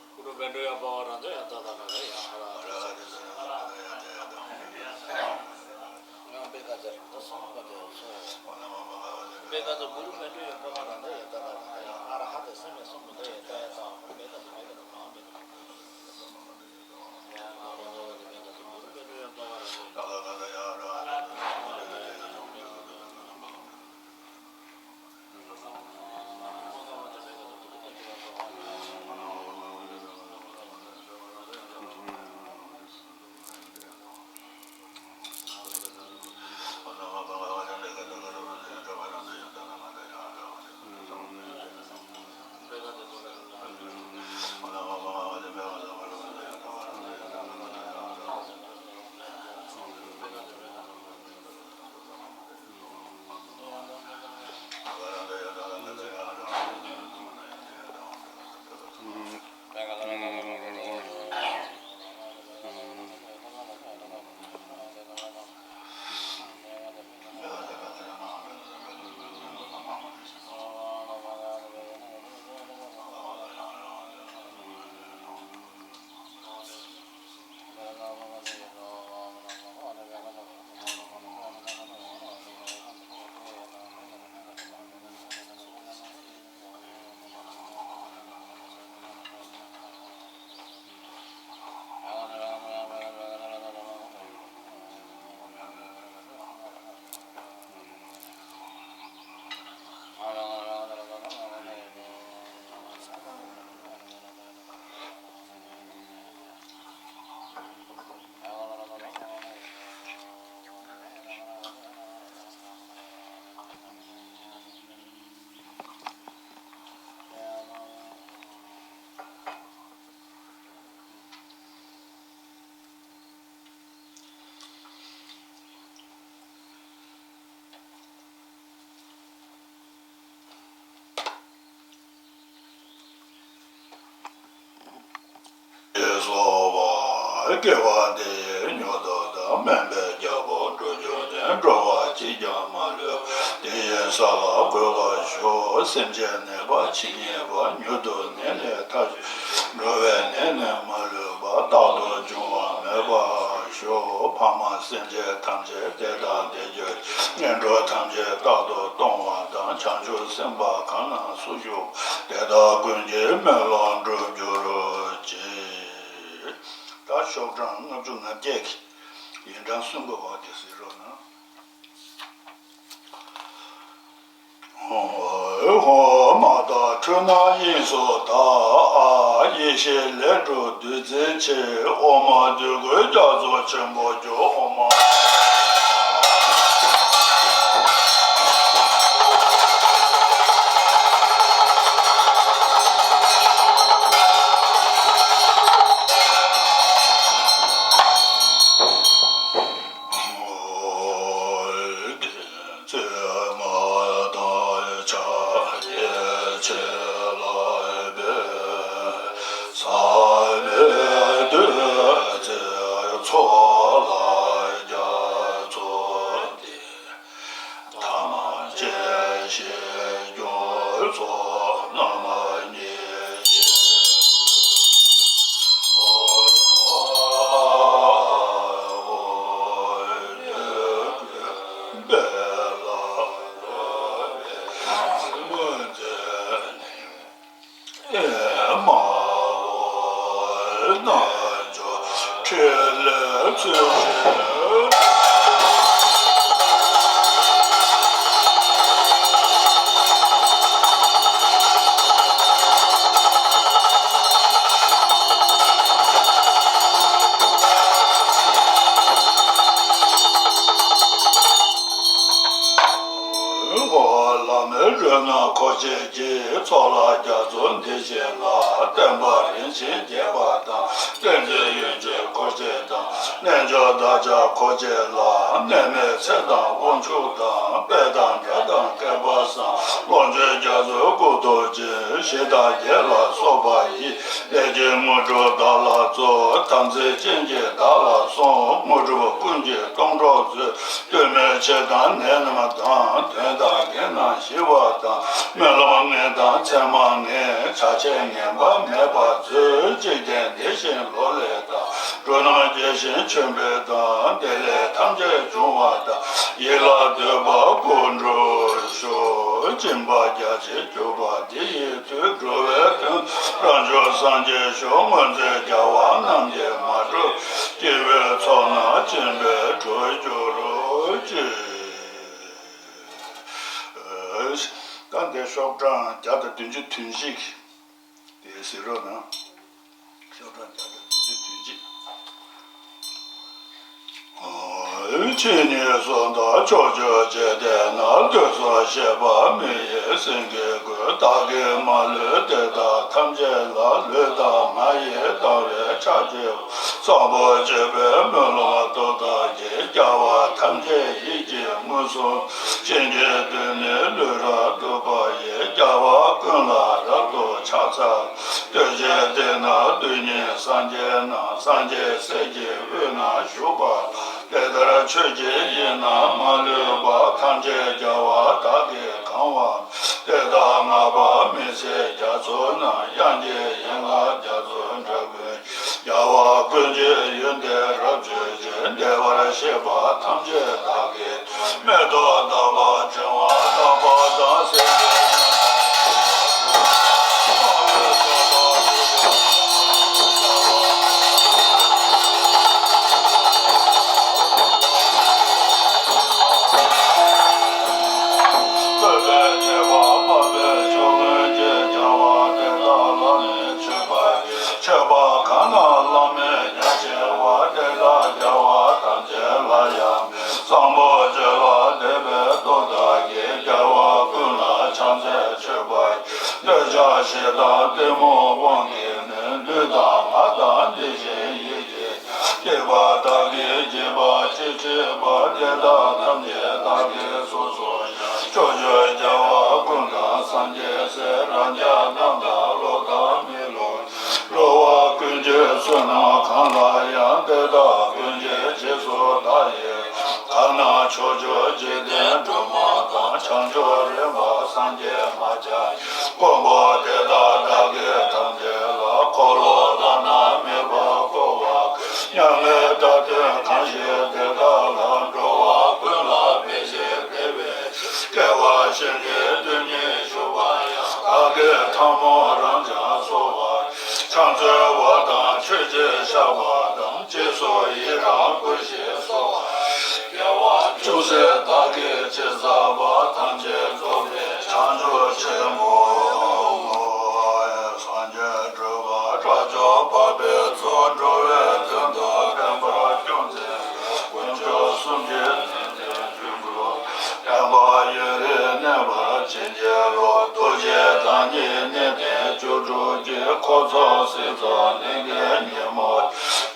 གུ་རུ་བྷེ་ཛ་ཡ་ཏ་བ་ར་ཛ་ཡ་ཏ་ད་ག་ཏ་ཡ་ཨ་ར་ཧ་ཏེ་སམ་བྷོ་ཊ་ཏེ་ཡ་ཏ་ཡ་ཏ་ཡ་ཏ། ཨོཾ་བྷེ་ཁེ་ཛ་ད་སམ་བྷོ་ཊ་ཏེ་སྭཱ་ཧཱ། བྷེ་ཁེ་ཛ་གུ་རུ་བྷེ་ཛ་ཡ་ཏ་བ་ར་ཛ་ཡ་ཏ་ད་ག་ཏ་ཡ་ཨ་ར་ཧ་ཏེ་སམ་ཡ་སམ་བྷོ་ཊ་ཡ་ཏ་ཡ་ཏ། ཨོཾ་བྷེ་ཁེ་ཛ་བྷེ་ཁེ་ཛ་མ་ཧཱ་བྷེ་ཁེ་ཛ་བྷེ་ཁེ་ཛ་ན་ད་སམ་བྷོ་ཊ་ཏེ་ཡ་ཏ་བ་ར་ཛ་ཡ་ཏ་ད་ག་ཏ་ཡ་ཨ་ར་ཧ་ཏེ་སམ་བྷོ་ཊ་ཏེ་ཡ་ཏ། ཞེས་སོགས་པ། དགེ་བ་འདི་ཡིས་མྱུར་དུ་བདག་སྨོན་པའི་རྒྱལ་པོ་འགྲུབ་གྱུར་ནས། འགྲོ་བ་གཅིག་ཀྱང་མ་ལུས་པ་དེ་ཡི་ས་ལ་འགོད་པར་ཤོག་སེམས་ཅན་ནད་པ་ཇི་སྙེད་པ། མྱུར་དུ་ནད་ལས་ཐར་ཤོག་འགྲོ་བའི་ནད་ནི་མ་ལུས་པ། རྟག་ཏུ་འབྱུང་བ་མེད་པར་ཤོག་ཕ་མ་སེམས་ཅན་ཐམས་ཅད་བདེ་དང་ལྡན་གྱུར་ཅིག་ངན་འགྲོ་ཐམས་ཅད་རྟག་ཏུ་སྟོངས་པ་དང་། བྱང་ཆུབ་སེམས་དཔའ་གང་ན་སུ་བཞུགས་པ། དེ་དག་ཀུན་གྱི་སྨོན་ལམ་འགྲུབ་གྱུར་ཅིག་ད་ཤོག་གྲངས་ལྔ་བཅུ་ང་བརྒྱད་ཀྱི་ཡིག་འབྲུ་གསུམ་གྱི་འོག་དེ་གཟིགས་རོགས་གནང་། ཧོ། མ་དག་འཁྲུལ་སྣང་དབྱིངས་སུ་དག་ཡེ་ཤེས་ལས་གྲུབ་བདུད་རྩིའི་ཆས། ཨོཾ་བདུད་བགེགས་རྒྱ་མཚོ་ཆེན་པོ་རྒྱུ། ཨོཾ། ཚེ་མ་དང་ཕྱག་རྒྱའི་ཆས་ལ་འབད། ཟབ་པའི་བདུད་རྩིའི་མཚོ་ལ་རྒྱ་མཚོ་འདི། ཐམས་ཅད་ཞི་འགྱུར་ཚོགས་རྣམས་ཉིད་ཀྱིས། ཕྲིན་ལས་ཚུལ་བཞིན། ལྷ་མོའི་རོལ་རྣམས་འཁོར་བཅས་ཀྱི། ཚོགས་ལ་རྒྱ་མཚོ་འདི་བཞིན་ལ། བསྟན་པ་རིན་ཆེན་རྒྱས་པ་དང་། བསྟན་འཛིན་ཡོན་ཆབ་འཁོར་བཅས་དང་། རྣལ་འབྱོར་བདག་ཅག་འཁོར་བཅས་ལ། གནས་མལ་ཚེ་དང་དབང་ཕྱུག་དང་། དཔལ་དང་དགྲ་དང་བསྐལ་པ་བཟང་། ལོངས་སྤྱོད་རྒྱ་མཚོའི་སྐུ་མདོག་ཅན། ཞི་དང་རྒྱས་ལ་སོགས་པ་ཡི། ལས་ཀྱི་དངོས་གྲུབ་བདག་ལ་སྩོལ། དམ་ཚིག་ཅན་གྱིས་བདག་ལ་སྲུང་། དངོས་གྲུབ་ཀུན་གྱི་སྡོང་གྲོགས་མཛོད། ལྟོས་མེད་ཕྱི་དང་ནད་རྣམས་དང་། གདོན་དང་རྐྱེན་རྣམས་ཞི་བ་དང་། སྨོན་ལམ་ངན་དང་མཚན་མ་ངན། ཆ་ཆེ་ངན་པ་མེད་པར་མཛོད། འཇིག་རྟེན་བདེ་ཞིང་ལོ་ལེགས་དང་། འགྲོ་རྣམས་རྒྱས་ཤིང་ཆོས་འཕེལ་དང་། བདེ་ལེགས་ཐམས་ཅད་འབྱུང་བ་དང་། ཡིད་ལ་འདོད་པ་ཀུན་འགྲུབ་ཤོག་སྦྱིན་པ་རྒྱ་ཆེར་གྱུར་པ་འདི་ཡི་མཐུས། འགྲོ་བའི་དོན་རབ་འབྱུང་སངས་རྒྱས་ཤོག་སྔོན་ཚེ་རྒྱལ་བ་རྣམས་ཀྱིས་མ་གྲུབ་སྐྱེ་བོའི་ཚོགས་རྣམས་སྦྱིན་པས་གྲུབ་གྱུར་ཅིག་ད་འདི་ཤོག་གྲངས་བརྒྱ་དང་བདུན་ཅུ་དོན་གཅིག་དེ་གཟིགས་རོགས་གནང་། ཤོག་གྲངས་བརྒྱ་དང་བདུན་ཅུ་དོན་གཅིག་ཕྱི་ནས་གསུངས་དང་ཕྱོགས་བཅུའི་འཇིག་རྟེན་ན། དུས་གསུམ་གཤེགས་པ་མི་ཡི་སེང་གེ་ཀུན། བདག་གིས་མ་ལུས་དེ་དག་ཐམས་ཅད་ལ། ལུས་དང་ངག་ཡིད་དང་བས་ཕྱག་བགྱིའོ། བཟང་པོ་སྤྱོད་པའི་སྨོན་ལམ་སྟོབས་དག་གིས། རྒྱལ་བ་ཐམས་ཅད་ཡིད་ཀྱིས་མངོན་སུམ་བྱིན་གྱིས་བརླབས་ནས། ལུས་རབ་སྟོབས་དཔའ་ཡིས། རྒྱལ་བ་ཀུན་ལ་རབ་ཏུ་ཕྱག་འཚལ། སྟོབས་ཆེན་དེ་ན་དུས་གཉིས་སངས་རྒྱས་རྣམས། སངས་རྒྱས་སྲས་ཀྱི་དབུས་ན་བཞུགས་པ་དང་། དེ་ལྟར་ཆོས་ཀྱི་དབྱིངས་རྣམས་མ་ལུས་པ། ཐམས་ཅད་རྒྱལ་བ་དག་གིས་གང་བ། དེ་དག་བསྔགས་པ་མི་ཟད་རྒྱ་མཚོ་རྣམས། དབྱངས་ཀྱི་ཡན་ལག་རྒྱ་མཚོའི་སྒྲ་ཀུན། རྒྱལ་བ་ཀུན་གྱི་ཡོན་ཏན་རབ་བརྗོད་ཅིང་། བདེ་བར་གཤེགས་པ་ཐམས་ཅད་དག་གི། མེ་ཏོག་དག་པ་བྱེ་བ་དག་པ་དང་། སེང་གེ་བཀོད་པའི་ཐེག་པ་དམར་པོའི་ཕྱོགས་ཀུན་གྱི། རྒྱལ་བ་དེ་དག་ལ་ནི་མཆོད་པར་བགྱི། མཆོད་པ་གང་རྣམས་བླ་མེད་རྒྱ་ཆེ་བ། དེ་དག་རྒྱལ་བ་ཐམས་ཅད་ལ་ཡང་འབུལ། བཟང་པོ་སྤྱོད་ལ་དད་པའི་སྟོབས་དག་གིས། རྒྱལ་བ་ཀུན་ལ་ཕྱག་འཚལ་མཆོད་པར་བགྱི། འདོད་ཆགས་ཞེ་སྡང་གཏི་མུག་དབང་གིས་ནི། ལུས་དང་ངག་དང་དེ་བཞིན་ཡིད་ཀྱིས། བགྱིས་པ་དག་གིས་བགྱིས་པ་ཅི་མཆིས་པ། དེ་དག་ཐམས་ཅད་བདག་གིས་སོ་སོར་བཤགས། ཕྱོགས་བཅུའི་རྒྱལ་བ་ཀུན་དང་སངས་རྒྱས་སྲས། རང་རྒྱལ་རྣམས་དང་ཀླུ་དང་མི་ཀླུ། འགྲོ་བ་ཀུན་གྱི་བསོད་ནམས་གང་ལ་ཡང་། དེ་དག་ཀུན་གྱི་རྗེས་སུ་བདག་ཡི་རང་། གང་རྣམས་ཕྱོགས་བཅུའི་འཇིག་རྟེན་སྒྲོན་མ་དང་། བྱང་ཕྱོགས་རིམ་པ་སངས་རྒྱས་མ་ཆགས། མགོན་པོ་དེ་དག་བདག་གིས་ཐམས་ཅད་ལ། འཁོར་ལོ་བླ་ན་མེད་པ་བསྐོར་བར་བསྐུལ། མྱ་ངན་སྲིད་དོན་གང་བཞེད་དེ་དག་ལ། འགྲོ་བ་ཀུན་ལ་ཕན་ཕྱིར་དེ་བས་ཆེ། སྐྱེ་བ་གཞན་གྱི་དོན་ཉིད་ཞུ་བ་ཡང་། བདག་གིས་ཕྲ་མོ་རང་ཀྱང་གསོལ་བར་བགྱི། ཕྱག་འཚལ་བ་དང་མཆོད་ཅིང་བཤགས་པ་དང་། རྗེས་སུ་ཡི་རང་བསྐུལ་ཞིང་གསོལ་བ་བགྱི། དགེ་བ་ཅུང་ཟད་བདག་གིས་ཅི་བསགས་པ། ཐམས་ཅད་རྫོགས་པའི་བྱང་ ཉིད་གནས་བརྟན་བཅུ་དྲུག་གི་འཁོར་ཚོགས་སྲིད་མཚོ་གླིང་གི་ཉིན་མོ།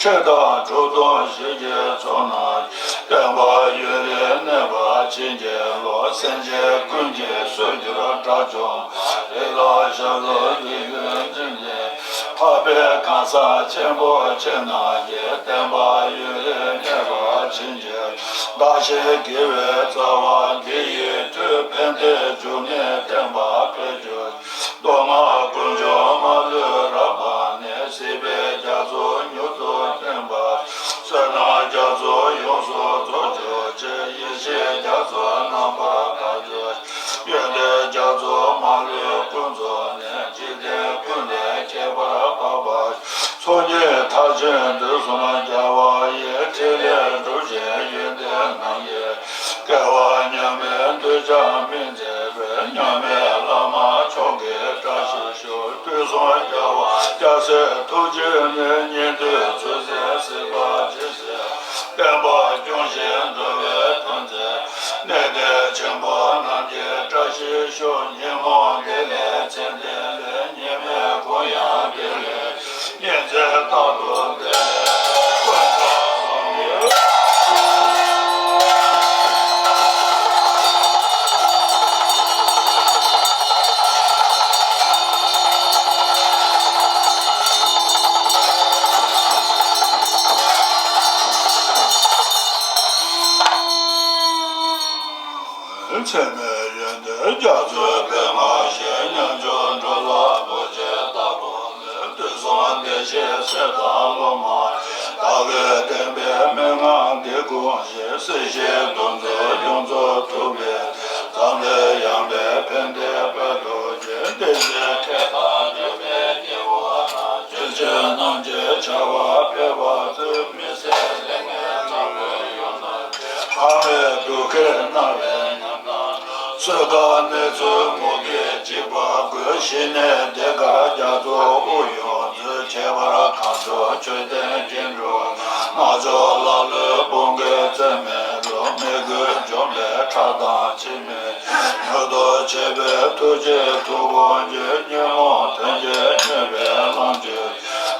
ཁྲི་དང་གྲུབ་དང་ཞིང་གི་ཚོགས་རྣམས་ཀྱིས། བསྟན་པ་ཡུན་རིང་གནས་པར་བྱིན་གྱིས་རློབས། སེམས་ཅན་ཀུན་གྱི་གསོས་གྱུར་དགྲ་བཅོམ་པ། རིགས་ལ་ཞབས་ཏོག་དགེ་འདུན་བྱིན་གྱིས། འཕགས་པའི་གང་ཟག་ཆེན་པོ་ཁྱེད་རྣམས་ཀྱིས། བསྟན་པ་ཡུན་རིང་གནས་པར་བྱིན་གྱིས། བདག་གཞན་དགེ་བའི་རྩ་བ་འདི་ཡི་མཐུས། ཕན་བདེའི་འབྱུང་གནས་བསྟན་པ་འཕེལ་གྱུར་ཅིག། མདོ་སྔགས་ཀུན་འབྱུང་མ་ལུས་རབ་སྤངས་ནས། སྲིད་པའི་རྒྱ་མཚོ་མྱུར་དུ་འཁྱིལ་བར་ཤོག། བསོད་ནམས་རྒྱ་མཚོ་ཡོངས་སུ་རྫོགས་གྱུར་ཅིག། ཡེ་ཤེས་རྒྱ་མཚོ་རྣམ་པར་དག་གྱུར་ཅིག། ཡོན་ཏན་རྒྱ་མཚོ་མ་ལུས་ཀུན་རྫོགས་ནས། འཇིག་རྟེན་ཀུན་ལས་ཁྱད་པར་འཕགས་པ། ཚོགས་གཉིས་མཐར་ཕྱིན་དུས་གསུམ་རྒྱལ་བ་ཡི། ཕྲིན་ལས་སྒྲུབ་ཅིང་ཡོན་ཏན་རྣམས་ཀྱིས། བསྐལ་པ་མཉམ་མེད་འདུས་བྱས་མི་མཛད་པའི། མཉམ་མེད་བླ་མ་མཆོག་གི་བཀྲ་ཤིས་ཤོག། དུས་གསུམ་རྒྱལ་བ་རྒྱལ་སྲས་ཐུགས་རྗེ་ནས། ཉན་ཐོས་ཚུལ་འཛིན་སྲིད་པ་འདི་ཡི། བསྟན་པ་སྐྱོང་ཞིང་འགྲོ་བའི་དོན་མཛད། གནས་བརྟན་ཆེན་པོ་རྣམས་ཀྱི་བཀྲ་ཤིས་ཤོག། ཉོན་མོངས་བདེ་ལེགས་ཙན་དན་ལས། ཉེས་མེད་ཀུན་ཡང་བདེ་ལེགས། ཉེར་འཚེ་རྟག་ཏུ་བདེ་ལེགས། ཀུན་ཏུ་བཟང་པོའི། འཚེ་མེད་ཡོན་ཏན་རྒྱ་མཚོའི་པདྨ་བཞད། ཉམ་ཆུང་འགྲོ་ལ་བོད་ཆེན་ལྟ་བུ་མེད། དུས་གསུམ་བདེ་གཤེགས་སྲས་དང་སློབ་མ་ཡི། བདག་གིས་བསྟན་པའི་མན་ངག་འདི་བསྐུལ་ཞིང་། སྲིད་ཞིའི་དོན་མཛད་ཡོངས་རྫོགས་ཐུབ་པའི། འཛམ་གླིང་ཡངས་པའི་ཕན་བདེའི་དཔལ་དུ་གྱུར། བསྟན་འཛིན་མཁས་དང་འཇོན་པའི་སྐྱེ་བོ་རྣམས། ཆོས་སྤྱོད་རྣམས་ཀྱི་བྱ་བ་འཕེལ་བར་མཛོད། མི་ཟད་ལེགས་ཉེས་ལ་སྤྲོད་ཡོང་ན། ཕ་མས་སྡུག་སྐད་རྣ་བའི་ཉམས་དང་། གསོད་དཀའ་གནོད་ཚུལ་མུ་གེས་འཇིགས་པ་ཀུན། ཞི་གནས་བདེ་དཀར་རྒྱ་མཚོ་དབུས་ཡོངས་མཛོད། ཁྱད་པར་གང་བྱུང་མཆོད་རྟེན་བརྒྱན་དྲུག་ན། རྣལ་འབྱོར་ལ་ལུས་བུམ་གྱི་རྩེ་མོ་ལུ། མོས་གུས་འཇོམས་པའི་ཁྲག་དང་འཆི་མེད་མྱུར་དུ་མཆོད་པའི་ཐུགས་རྗེའི་མཐུ་དགོངས་ཀྱིས། ཉོན་མོངས་དོན་བྱེད་མྱོས་པའི་ལམ་གྱུར།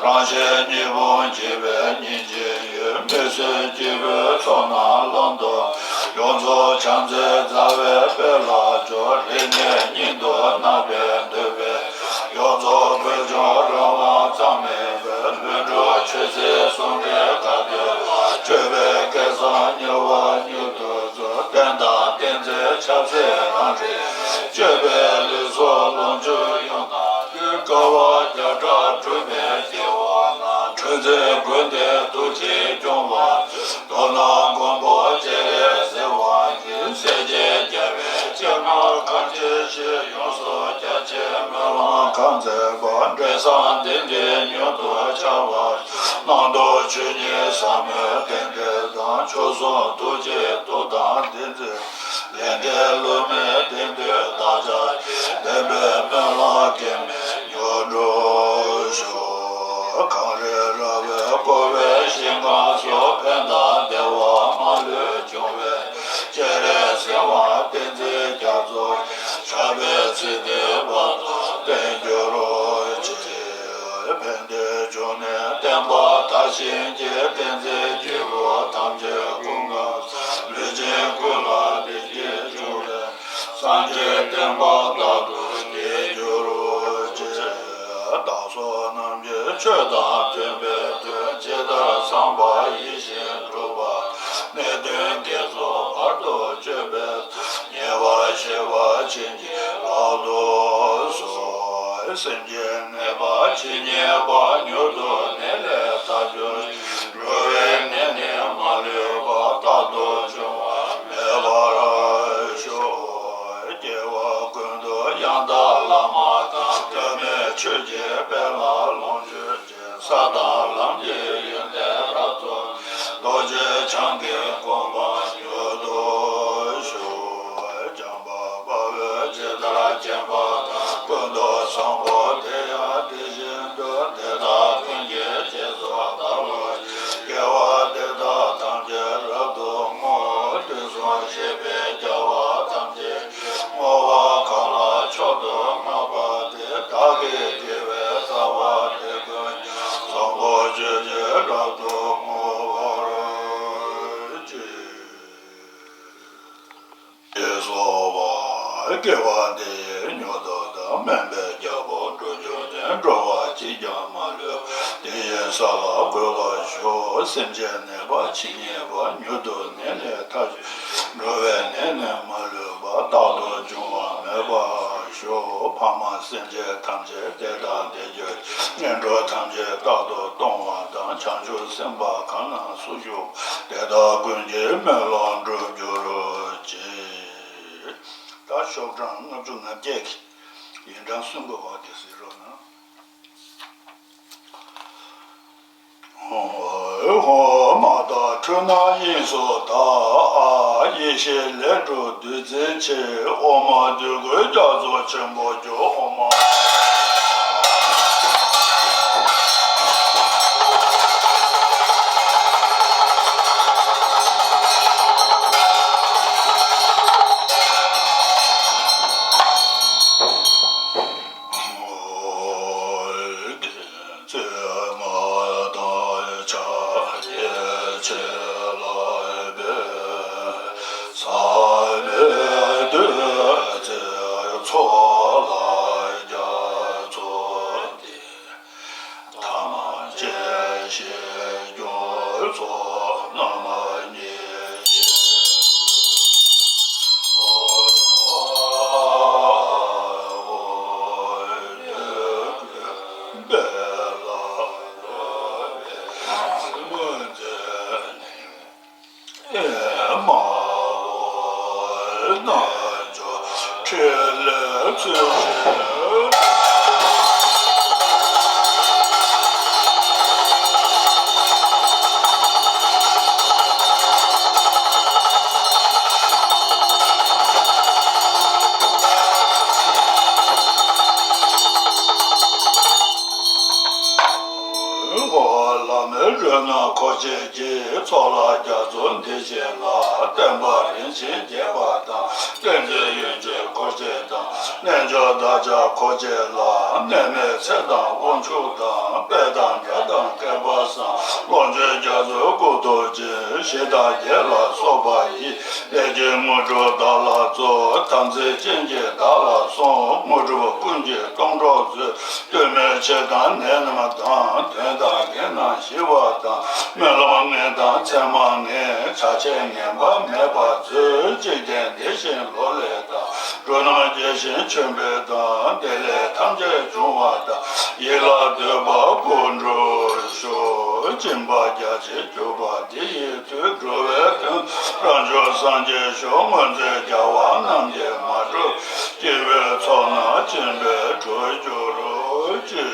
རང་གཞན་གཉིས་ཕུང་འབྱེད་པའི་སྙིང་རྗེ་ཡོད། མི་བཟོད་སྐྱེ་བོའི་ཚོགས་རྣམས་ལམ་དུ་ཡོངས་རྫོགས་བྱམས་བརྩེའི་ཟླ་བའི་དཔལ་ལ་སྦྱོར། རིགས་ངེས་སྙིང་དུ་བརྣག་པའི་འདོད་པས། ཡོངས་རྫོགས་བོད་ལྗོངས་རང་དབང་གཙང་མའི་དཔལ། ལྷུན་གྲུབ་ཆོས་སྲིད་ཟུང་འབྲེལ་དགའ་བདེ་བ། སྤྱོད་པའི་སྐལ་བཟང་མྱུར་བ་མྱུར་དུ། བསྟན་དང་བསྟན་འཛིན་ཆབ་སྲིད་རང་རིག་སྤྱོད་པའི་ལུས་སྲོག་ལོངས་སྤྱོད་ཡོངས་དག་ཡུལ། དཀའ་བ་བརྒྱ་ཕྲག་སྒྲུབ་པའི་སྐྱེ་བོ་རྣམས། འཁྲུལ་འཛིན་ཀུན་ལྡན་དུག་ལྕེས་སྐྱོང་བ། དོ་སྣང་མགོན་པོ་སྤྱན་རས་གཟིགས་དབང་གིས། སྲས་བཅས་རྒྱལ་བའི་སྤྱན་སྔར་གང་མཆིས་ཤིང་། ཡོངས་སུ་རྒྱ་ཆེའི་སྨོན་ལམ་གང་མཛད་པ། འབྲས་བཟང་དེ་འདྲའི་མྱུར་དུ་འཆར་བར། རྣམ་རྟོག་ཆོས་ཉིད་ཟབ་མོའི་རྟེན་འབྲེལ་དང་། མཆོག་ཟུང་ཐུགས་རྗེའི་མཐུ་དང་བདེན་ཚིག་ལས་འབྲས་བསླུ་མེད་བདེན་མཐུས་བདག་ཅག་གི། བདེན་པའི་སྨོན་ལམ་གེགས་མེད་མྱུར་འགྲུབ་ཤོག། གངས་རི་ར་བས་བསྐོར་བའི་ཞིང་ཁམས་སུ། ཕན་དང་བདེ་བ་མ་ལུས་འབྱུང་བའི། སྤྱན་རས་གཟིགས་དབང་བསྟན་འཛིན་རྒྱ་མཚོ། ཞབས་པད་སྲིད་མཐའི་བར་དུ་བརྟན་གྱུར་ཅིག། ཕན་བདེའི་འབྱུང་གནས་བསྟན་པ་དར་ཞིང་རྒྱས། བསྟན་འཛིན་སྐྱེས་བུ་ཐམས་ཅད་ཀུན་དགའ་བར། ལུས་ཅན་ཀུན་ལ་བདེ་སྐྱིད་འབྱུང་བའི། སངས་རྒྱས་བསྟན་པ་རྟག་ཏུ་རྒྱས་གྱུར་ཅིག། བདག་སོགས་རྣམས་ཀྱི་ཆོས་དང་མཐུན་པའི་དོན། ཇི་ལྟར་བསམ་པ་ཡིད་བཞིན་འགྲུབ་པ། གནད་དོན་འདི་ཚོ་བར་དུ་གཅོད་པའི། ཉེས་པ་ཞི་བར་བྱིན་གྱིས་བརླག་ཏུ་གསོལ། སེམས་ཅན་ནད་པ་ཇི་སྙེད་པ། མྱུར་དུ་ནད་ལས་ཐར་གྱུར་ཅིག། འགྲོ་བའི་ནད་ནི་མ་ལུས་པ། རྟག་ཏུ་འབྱུང་བ་མེད་པར་ཤོག། སྐྱེ་བ་ཀུན་ཏུ་ཡང་དག་བླ་མ་དང་། སྐྱབས་གནས་ཆོས་ཀྱི་དཔལ་ལ་ལོངས་སྤྱོད་ཅིང་། ས་དང་ལམ་གྱི་ཡོན་ཏན་རབ་ཏུ། རྡོ་རྗེ་འཆང་གི་དགོངས་པ་མྱུར་དུ་ཤོག། བྱམས་པ་དཔའ་བོས་ཇི་ལྟར་མཁྱེན་པ་དང་། ཀུན་ཏུ་བཟང་པོ་དེ་ཡང་དེ་བཞིན་དུ། དེ་དག་ཀུན་གྱི་རྗེས་སུ་བདག་སློབ་ཅིང་། དགེ་བ་འདི་དག་ཐམས་ཅད་རབ་ཏུ་བསྔོ། དུས་གསུམ་གཤེགས་པའི་རྒྱལ་བ་ཐམས་ཅད་ཀྱིས། བསྔོ་བ་གང་ལ་མཆོག་ཏུ་བསྔགས་པ་དེས། ས་ལ་འགོད་པར་ཤོག་སེམས་ཅན་ནད་པ་ཇི་སྙེད་པ། མྱུར་དུ་ནད་ལས་ཐར་ཤོག་འགྲོ་བའི་ནད་ནི་མ་ལུས་པ། རྟག་ཏུ་འབྱུང་བ་མེད་པར་ཤོག་ཕ་མ་སེམས་ཅན་ཐམས་ཅད་བདེ་དང་བདེ་འགྱུར་ངན་འགྲོ་ཐམས་ཅད་རྟག་ཏུ་སྟོང་བ་དང་། བྱང་ཆུབ་སེམས་དཔའ་གང་ན་སུ་བཞུགས། དེ་དག་ཀུན་གྱི་སྨོན་ལམ་འགྲུབ་གྱུར་ཅིག་ད་ཤོག་གྲངས་ལྔ་བཅུ་ང་བརྒྱད་ཀྱི་ཡིན་གྲངས་གསུམ་པ་བ་དེ་གཟིགས་རོགས་གནང་། ཧོ། མ་དག་འཁྲུལ་སྣང་དབྱིངས་སུ་དག་ཡེ་ཤེས་ལས་གྲུབ་བདུད་རྩིའི་ཆུ། འོ་མ་འདོད་དགུའི་རྒྱ་མཚོ་ཆེན་པོ་རྒྱུ། འོ་མ། ཚེ་མ་དང་ཆ་ཡེ་ཆེ་ལ་པའི་ས་མེ་དུས་ཚེ་ཚོགས་ལ་རྒྱ་མཚོ་འདི། ཐམས་ཅད་ཞི་འགྱུར་ཚོགས་རྣམས་ཉིད་ཀྱིས། ལྷ་མོའི་རོལ་རྣམས་འཁོར་བཅས་ཀྱི། ཚོགས་ལ་རྒྱ་མཚོ་འདི་བཞིན་ལ། བསྟན་པ་རིན་ཆེན་རྒྱས་པ་དང་། བསྟན་འཛིན་ཡོན་ཏན་འཁོར་བཅས་དང་། རྣལ་འབྱོར་བདག་ཅག་འཁོར་བཅས་ལ། གནས་མལ་ཚེ་དང་དབང་ཕྱུག་དང་། དཔལ་དང་དགྲ་དང་བསྐལ་པ་བཟང་། ལོངས་སྤྱོད་རྒྱ་མཚོའི་སྐུ་སྟོབས་ཀྱིས། ཞི་དང་རྒྱས་ལ་སོགས་པ་ཡི། ལས་ཀྱི་དངོས་གྲུབ་བདག་ལ་སྩོལ། དམ་ཚིག་ཅན་གྱིས་བདག་ལ་སྲུང་། དངོས་གྲུབ་ཀུན་གྱི་སྡོང་གྲོགས་མཛོད། ལྟོས་མེད་ཕྱིར་བཏང་ནད་རྣམས་དང་། དོན་དང་རྐྱེན་རྣམས་ཞི་བ་དང་། སྨོན་ལམ་ངན་དང་མཚན་མ་ངན། ཆ་ཆེ་ངན་པ་མེད་པར་མཛོད། འཇིག་རྟེན་བདེ་ཞིང་ལོ་ལེགས་དང་། འགྲོ་རྣམས་དགེ་ཞིང་ཆོས་འཕེལ་དང་། བདེ་ལེགས་ཐམས་ཅད་འབྱུང་བ་དང་། ཡིད་ལ་འདོད་པ་ཀུན་འགྲུབ་ཤོག་སྦྱིན་པ་རྒྱ་ཆེར་གྱུར་པ། འདི་ཡི་མཐུས་འགྲོ་བའི་དོན་དུ་རབ་འབྱུང་སངས་རྒྱས་ཤོག་སྔོན་ཚེ་རྒྱལ་བ་རྣམས་ཀྱིས་མ་གྲུབ་སྐྱེ་བོའི་ཚོགས་རྣམས་སྦྱིན་པས་གྲུབ་གྱུར་ཅིག་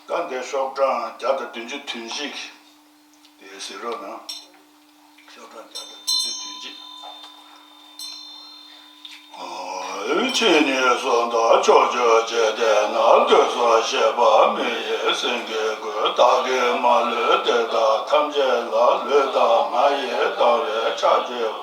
ད་འདི་ཤོག་གྲངས་བརྒྱ་དང་བདུན་ཅུ་དོན་གཅིག་དེ་གཟིགས་རོགས་གནང་། ཤོག་གྲངས་བརྒྱ་དང་བདུན་ཅུ་དོན་གཅིག་ཕྱི་ནས་གསུངས་དང་ཕྱོགས་བཅུའི་འཇིག་རྟེན་ན། ལུས་སྲོག་ཤེས་པ་མི་ཡི་སེང་གེ་ཀུན། བདག་གིས་མ་ལུས་དེ་དག་ཐམས་ཅད་ལ། ལུས་དང་ངག་ཡིད་དང་བས་ཕྱག་བགྱིའོ།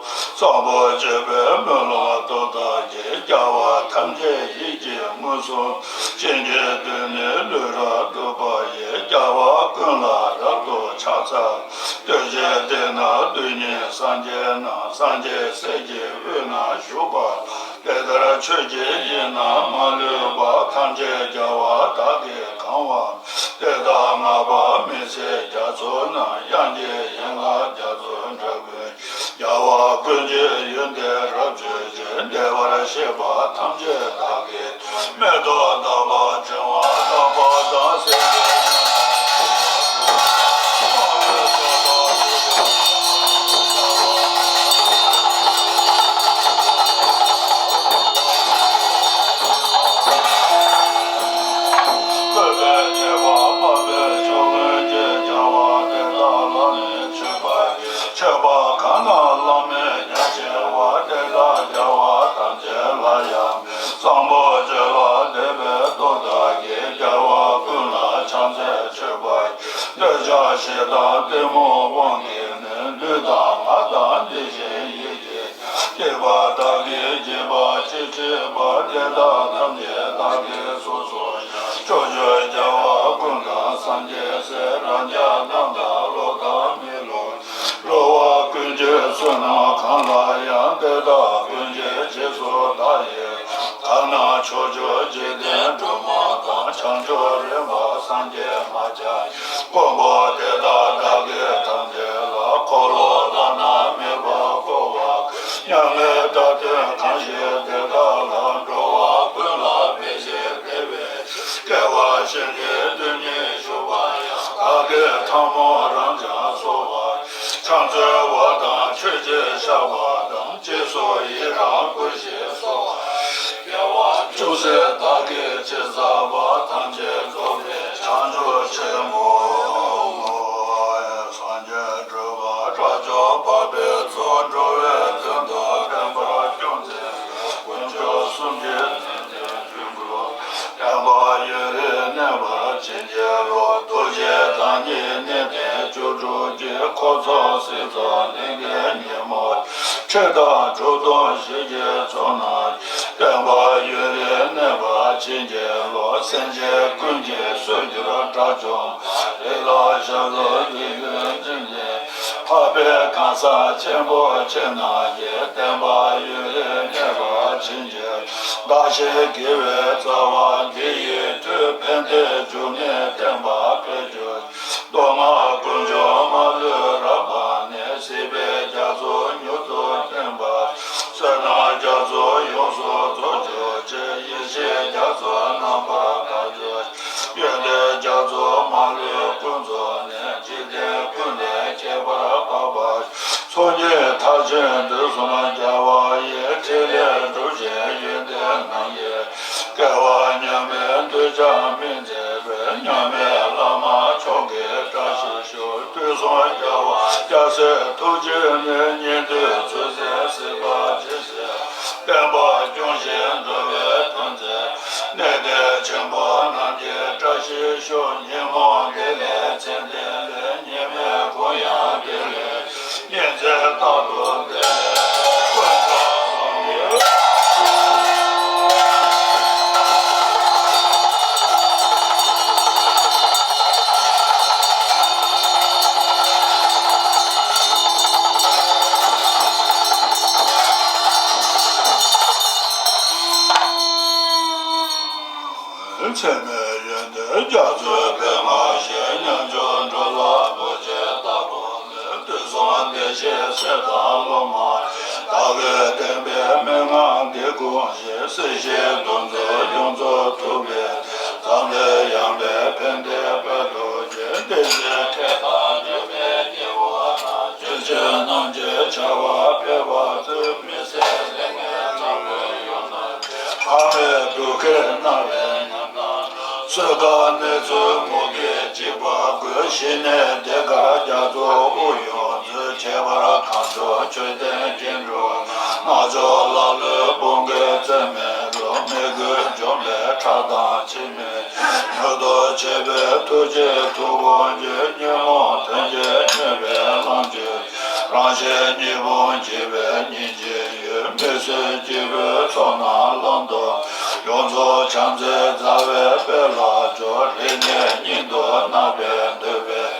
གཙང་པོ་སྤྱོད་པའི་སྨོན་ལམ་སྟོབས་དག་གིས། རྒྱལ་བ་ཐམས་ཅད་ཡིད་ཀྱིས་མངོན་སུམ། བྱིན་གྱིས་བརླབས་ནས་ལུས་རབ་སྒྲུབ་པ་ཡི། རྒྱལ་བ་ཀུན་ལ་རབ་ཏུ་ཕྱག་འཚལ། སྟོན་བྱེད་དེ་ན་རྡུལ་སྙེད་སངས་རྒྱས་རྣམས། སངས་རྒྱས་སྲས་ཀྱི་དབུས་ན་བཞུགས་པ། དེ་ལྟར་ཆོས་ཀྱི་དབྱིངས་རྣམས་མ་ལུས་པ། ཐམས་ཅད་རྒྱལ་བ་དག་གིས་གང་བ། དེ་དག་བསྔགས་པ་མི་ཟད་རྒྱ་མཚོ་རྣམས། དབྱངས་ཀྱི་ཡན་ལག་རྒྱ་མཚོའི་འགྲེང་བུ། རྒྱལ་བ་ཀུན་གྱི་ཡོན་ཏན་རབ་བརྗོད་ཅིང་། བདེ་བར་གཤེགས་པ་ཐམས་ཅད་བདག་གིས། མེ་ཏོག་དམ་པ་བྱེ་བ་དག་པ་དང་། སེང་གེ་བཀོད་པའི་ཁྱད་པར་འཕགས་པའི་ཕྱོགས་ཀུན་གྱི། རྒྱལ་བ་དེ་དག་ལ་ནི་མཆོད་པ་ཡི། མཆོད་པ་གང་རྣམས་བླ་མེད་རྒྱ་ཆེ་བ། དེ་དག་རྒྱལ་བ་ཐམས་ཅད་ལ་ཡང་། གཙང་པོ་སྤྱོད་ལ་དད་པའི་སྟོབས་དག་གིས། རྒྱལ་བ་ཀུན་ལ་ཕྱག་འཚལ་མཆོད་པ་ཡི། འདོད་ཆགས་ཞེ་སྡང་གཏི་མུག་དབང་གིས་ནི། ལུས་དང་ངག་དང་དེ་བཞིན་ཡིད་ཀྱིས། བསྐྱེད་པ་དག་གིས་བགྱིས་པ་ཅི་མཆིས་པ། དེ་དག་ཐམས་ཅད་བདག་གིས་སོ་སོར་བཤགས། ཕྱོགས་བཅུའི་རྒྱལ་བ་ཀུན་དང་སངས་རྒྱས་སྲས། རང་རྒྱལ་རྣམས་དང་ལོག་ལྟ་མི་སླུ། འགྲོ་བ་ཀུན་གྱི་བསོད་ནམས་གང་ལ་ཡང་། དེ་དག་ཀུན་གྱི་རྗེས་སུ་བདག་ཡི་རང་། གང་ན་ཕྱོགས་བཅུའི་འཇིག་རྟེན་སྒྲོན་མ་དང་། བྱང་ཕྱོགས་ སངས་རྒྱས་མ་ཆགས་ཀྱི། མགོན་པོ་དེ་དག་བདག་གིས་ཐམས་ཅད་ལ། འཁོར་ལོ་བླ་ན་མེད་པ་བསྐོར་བ། མཉམ་མེད་བརྡ་དོན་གང་ཞིག་དེ་དག་ལ། འགྲོ་བ་ཀུན་ལ་ཕན་ཕྱིར་དེ་བས་ཆེ། བསྐལ་པ་བཞི་འདིར་དུས་གཉིས་བཞུགས་པ་ཡང་། བདག་གིས་ཐལ་མོ་རང་ཀྱང་གསོལ་བ། ཕྱག་འཚལ་བ་དང་མཆོད་ཅིང་བཤགས་པ་དང་། རྗེས་སུ་ཡི་རང་བསྐུལ་ཞིང་གསོལ་བ། དགེ་བ་ཅུང་ཟད་བདག་གིས་ཅི་བསགས་པ། ཐམས་ཅད་རྫོགས་པའི་བྱང་ཆུབ་ཆེན་པོའོ། སངས་རྒྱས་སྤྲུལ་པ་དགྲ་བཅོམ་པ་དཔལ་བརྩེགས། འགྲོ་བའི་དོན་དུ་བསྟན་པ་སྐྱོང་མཛད་པའི། དཀོན་མཆོག་གསུམ་གྱི་དོན་དུ་བསྟན་པ་ཡུན་རིང་གནས་པར་བྱིན་གྱིས་རློབས། རྡོ་རྗེ་བདག་ཉིད་གནས་བརྟན་བཅུ་དྲུག་གི། འཁོར་ཚོགས་སྲིད་མཚོ་ལས་འགལ་ཉོན་མོངས་ཁྲི་དང་དྲུག་སྟོང་ཞིག་གི་ཚོགས་རྣམས་ཀྱིས། བསྟན་པ་ཡུན་རིང་གནས་པར་བྱིན་གྱིས་རློབས། སེམས་ཅན་ཀུན་གྱི་སྲོལ་གྱུར་དགྲ་བཅོམ་པ། ལེགས་བརྟག་ཞབས་ཏོག་གི་ཡོན་ཏན་ལྡན། འཕགས་པའི་གང་ཟག་ཆེན་པོ་ཁྱེད་རྣམས་ཀྱིས། བསྟན་པ་ཡུན་རིང་གནས་པར་བྱིན་གྱིས། བདག་གཞན་དགེ་བའི་རྩ་བ་འདི་ཡི་མཐུས། ཕན་བདེའི་འབྱུང་གནས་བསྟན་པ་འཕེལ་གྱུར་ཅིག། མདོ་སྔགས་ཀུན་འབྱུང་མ་ལུས་རབ་སྤངས་ནས། སྲིད་པའི་རྒྱ་མཚོ་མྱུར་དུ་མནན་པར། བསོད་ནམས་རྒྱ་མཚོ་ཡོངས་སུ་རྫོགས་གྱུར་ཅིག། ཡེ་ཤེས་རྒྱ་མཚོ་རྣམ་པར་དག་གྱུར་ཅིག། ཡོན་ཏན་རྒྱ་མཚོ་མ་ལུས་ཀུན་རྫོགས་ནས། འཇིག་རྟེན་ཀུན་ལས་ཁྱད་པར་འཕགས་པ། ཚོགས་གཉིས་མཐར་ཕྱིན་དུས་གསུམ་རྒྱལ་བ་ཡི། ཕྲིན་ལས་སྒྲུབ་ཅིང་ཡོན་ཏན་སྣང་བརྒྱད། སྐལ་བ་མཉམ་མེད་འདོད་ཆགས་མི་མཛད་པའི། མཉམ་མེད་བླ་མ་མཆོག་གི་བཀྲ་ཤིས་ཤོག། དུས་གསུམ་རྒྱལ་བ་རྒྱལ་སྲས་ཐུགས་རྗེ་ནས། ཉན་ཐོས་ཚུལ་འཛིན་སྲིད་པ་ཇི་སྲིད་ལ། བསྟན་པ་སྐྱོང་ཞིང་འགྲོ་བའི་དོན་མཛད་པའི། གནས་བརྟན་ཆེན་པོ་རྣམས་ཀྱི་བཀྲ་ཤིས་ཤོག། ཉོན་མོངས་བདེ་ལེགས་མཚན་ལྡན་ལས། ཉེས་མེད་གུང་ཡང་བདེ་ལེགས། ཉེར་འཚེ་རྟག་ཏུ་བདེ་ལེགས། ཚད་མེད་ཡོན་ཏན་རྒྱ་མཚོའི་པདྨ་བཞད། ཉམ་ཆུང་འགྲོ་ལ་བུ་འཆད་ལྟ་བུ་མེད། དུས་གསུམ་བདེ་གཤེགས་སྲས་དང་སློབ་མ། བདག་གི་བསྟན་པའི་མན་ངག་འདི་གོ་ཞིང་། སྲིད་ཞིའི་དོན་མཛད་ཡོངས་རྫོགས་ཐུབ་པའི། འཛམ་གླིང་ཡངས་པའི་ཕན་བདེ་འཕེལ་དུ་བྱེད། བསྟན་འཛིན་མཁས་དང་གྲུབ་པའི་སྐྱེ་བོ་རྣམས། ཆོས་སྤྱོད་རྣམས་ཀྱི་བྱ་བ་འཕེལ་བར་མཛོད། མི་བསད་ལས་ངན་དྲག་པོའི་ཡུལ་རྣམས། ཕ་མའི་སྡུག་བསྔལ་མནར་བའི་ཉམས་དང་། གསོད་དཀའ་གནོད་འཚེ་མུ་གེས་འཇིགས་པ་རྒོད། ཞི་གནས་བདེ་དཀར་རྒྱ་མཚོ་དབུས་ཡོངས་མཛོད། ཁྱད་པར་གངས་ལྗོངས་ཆོས་ལྡན་སྐྱེ་འགྲོ་རྣམས། རྣལ་འབྱོར་ལ་ལུས་བུམ་གྱི་རྩེ་མོའི་ལུས། མི་རྒོད་འཇོམས་པའི་ཁྲག་དང་འཆི་མེད་ཉིད། མྱུར་དུ་མཆོད་པའི་ཐུགས་རྗེས་ཐུགས་དགོངས་ཀྱིས། ཉོན་མོངས་དོན་བྱེད་མྱོས་པའི་ལམ་གྱིས། རང་གཞན་གཉིས་ཕུང་འབྱེད་པའི་སྙིང་རྗེའི་འོད། མི་བསད་སྐྱེ་བོའི་ཚོགས་རྣམས་བླང་དོར། ཡོངས་རྫོགས་བྱམས་བརྩེའི་མཛའ་བའི་དཔལ་ལ་སྦྱོར། རིགས་ངེས་སྙིང་དུ་བརྣག་པའི་འདོད་པས།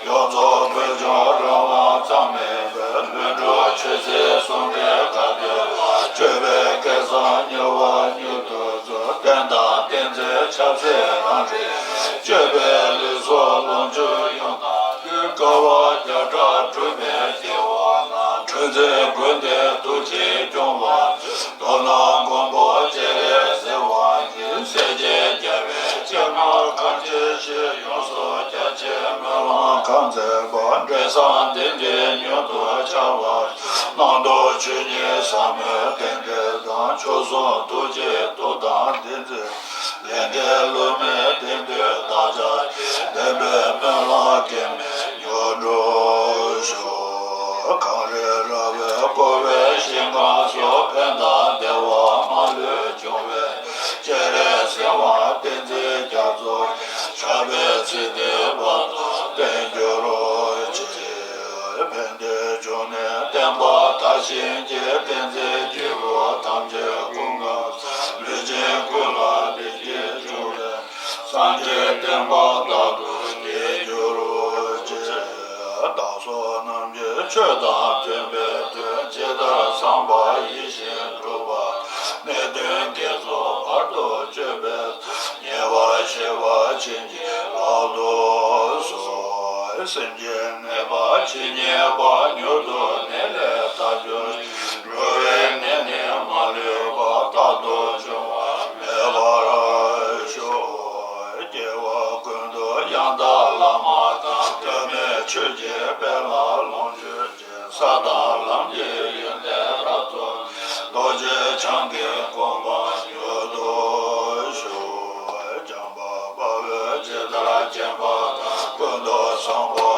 ཡོངས་རྫོགས་བོད་ལྗོངས་རང་དབང་གཙང་མའི་དཔལ། ལྷུན་གྲུབ་ཆོས་སྲིད་ཟུང་འབྲེལ་དགའ་བདེ་བ། སྤྱོད་པའི་སྐལ་བཟང་མྱུར་བ་མྱུར་དུ། བསྟན་དང་བསྟན་འཛིན་ཆབ་སྲིད་རང་རིག་པའི། སྤྱོད་པའི་ལུས་སྲོག་ལོངས་སྤྱོད་ཡོངས་དག་པའི། དཀའ་བ་བརྒྱ་ཕྲག་སྒྲུབ་པའི་སྐྱེ་བོ་རྣམས། འཁྲུག་འཛིང་དགོས་འདོད་སྡུག་བཅས་སྐྱོང་བར་མཛོད། མདོར་ན་མགོན་པོ་སྤྱན་རས་གཟིགས་དབང་གིས། སྲས་བཅས་རྒྱལ་བའི་སྤྱན་སྔར་གང་མཆིས་ཤིང་། ཡོངས་སུ་རྒྱ་ཆེའི་སྨོན་ལམ་གང་མཛད་པ། འབྲས་བཟང་དེ་འདྲའི་མྱུར་དུ་འཆར་བར། རྣམ་རྟོག་ཆོས་ཉིད་ཟབ་མོའི་རྟེན་འབྲེལ་དང་། མཆོག་ཟུང་ཐུགས་རྗེའི་མཐུ་དང་བསྟན་འཛིན་ལས་འབྲས་ལུས་མེད་བདེན་པའི་བདག་ཅག་གི། བདེན་པའི་སྨོན་ལམ་གེགས་མེད་མྱུར་འགྲུབ་ཤོག། གངས་རི་ར་བས་བསྐོར་བའི་ཞིང་ཁམས་སུ། ཕན་དང་བདེ་བ་མ་ལུས་འབྱུང་བའི། སྤྱན་རས་གཟིགས་དབང་བསྟན་འཛིན་རྒྱ་མཚོ་ཡི། ཞབས་པད་ཚེ་འདིའི་བར་དུ་བརྟན་གྱུར་ཅིག། ཕན་བདེའི་འབྱུང་གནས་བསྟན་པ་དར་ཞིང་རྒྱས། བསྟན་འཛིན་སྐྱེས་བུ་ཐམས་ཅད་སྐུ་ཁམས་བཟང་། ལུས་ཅན་ཀུན་ལ་བདེ་སྐྱིད་འབྱུང་བའི། སངས་རྒྱས་བསྟན་པ་རྟག་ཏུ་རྒྱས་གྱུར་ཅིག། བདག་སོགས་རྣམས་ཀྱི་ཆོས་དང་མཐུན་པའི་དོན། ཇི་ལྟར་བསམ་པ་ཡིད་བཞིན་འགྲུབ་པ། གནད་དོན་དགེ་ཚོགས་བར་དུ་གཅོད་པའི། ཉེ་བར་ཞི་བ་བྱིན་གྱིས་རློབས། སེམས་ཅན་ངེས་པ་ཇི་སྙེད་པ། མྱུར་དུ་ནད་ལས་ཐར་གྱུར་ཅིག་འགྲོ་བའི་ནད་ནི་མ་ལུས་པ། རྟག་ཏུ་འབྱུང་བ་མེད་པར་ཤོག་སྐྱེ་བ་ཀུན་ཏུ་ཡང་དག་བླ་མ་དང་། ཐོགས་མེད་ཆོས་ཀྱི་དཔལ་ལ་ལོངས་སྤྱོད་ཅིང་། ས་དང་ལམ་གྱི་ཡོན་ཏན་རབ་རྫོགས་ནས། རྡོ་རྗེ་འཆང་གི་གོ་འཕང་མྱུར་དུ་ཤོག་བྱམས་པ་དཔའ་བོས་ཇི་ལྟར་མཁྱེན་པ་དང་། ཀུན་ཏུ་བཟང་པོ་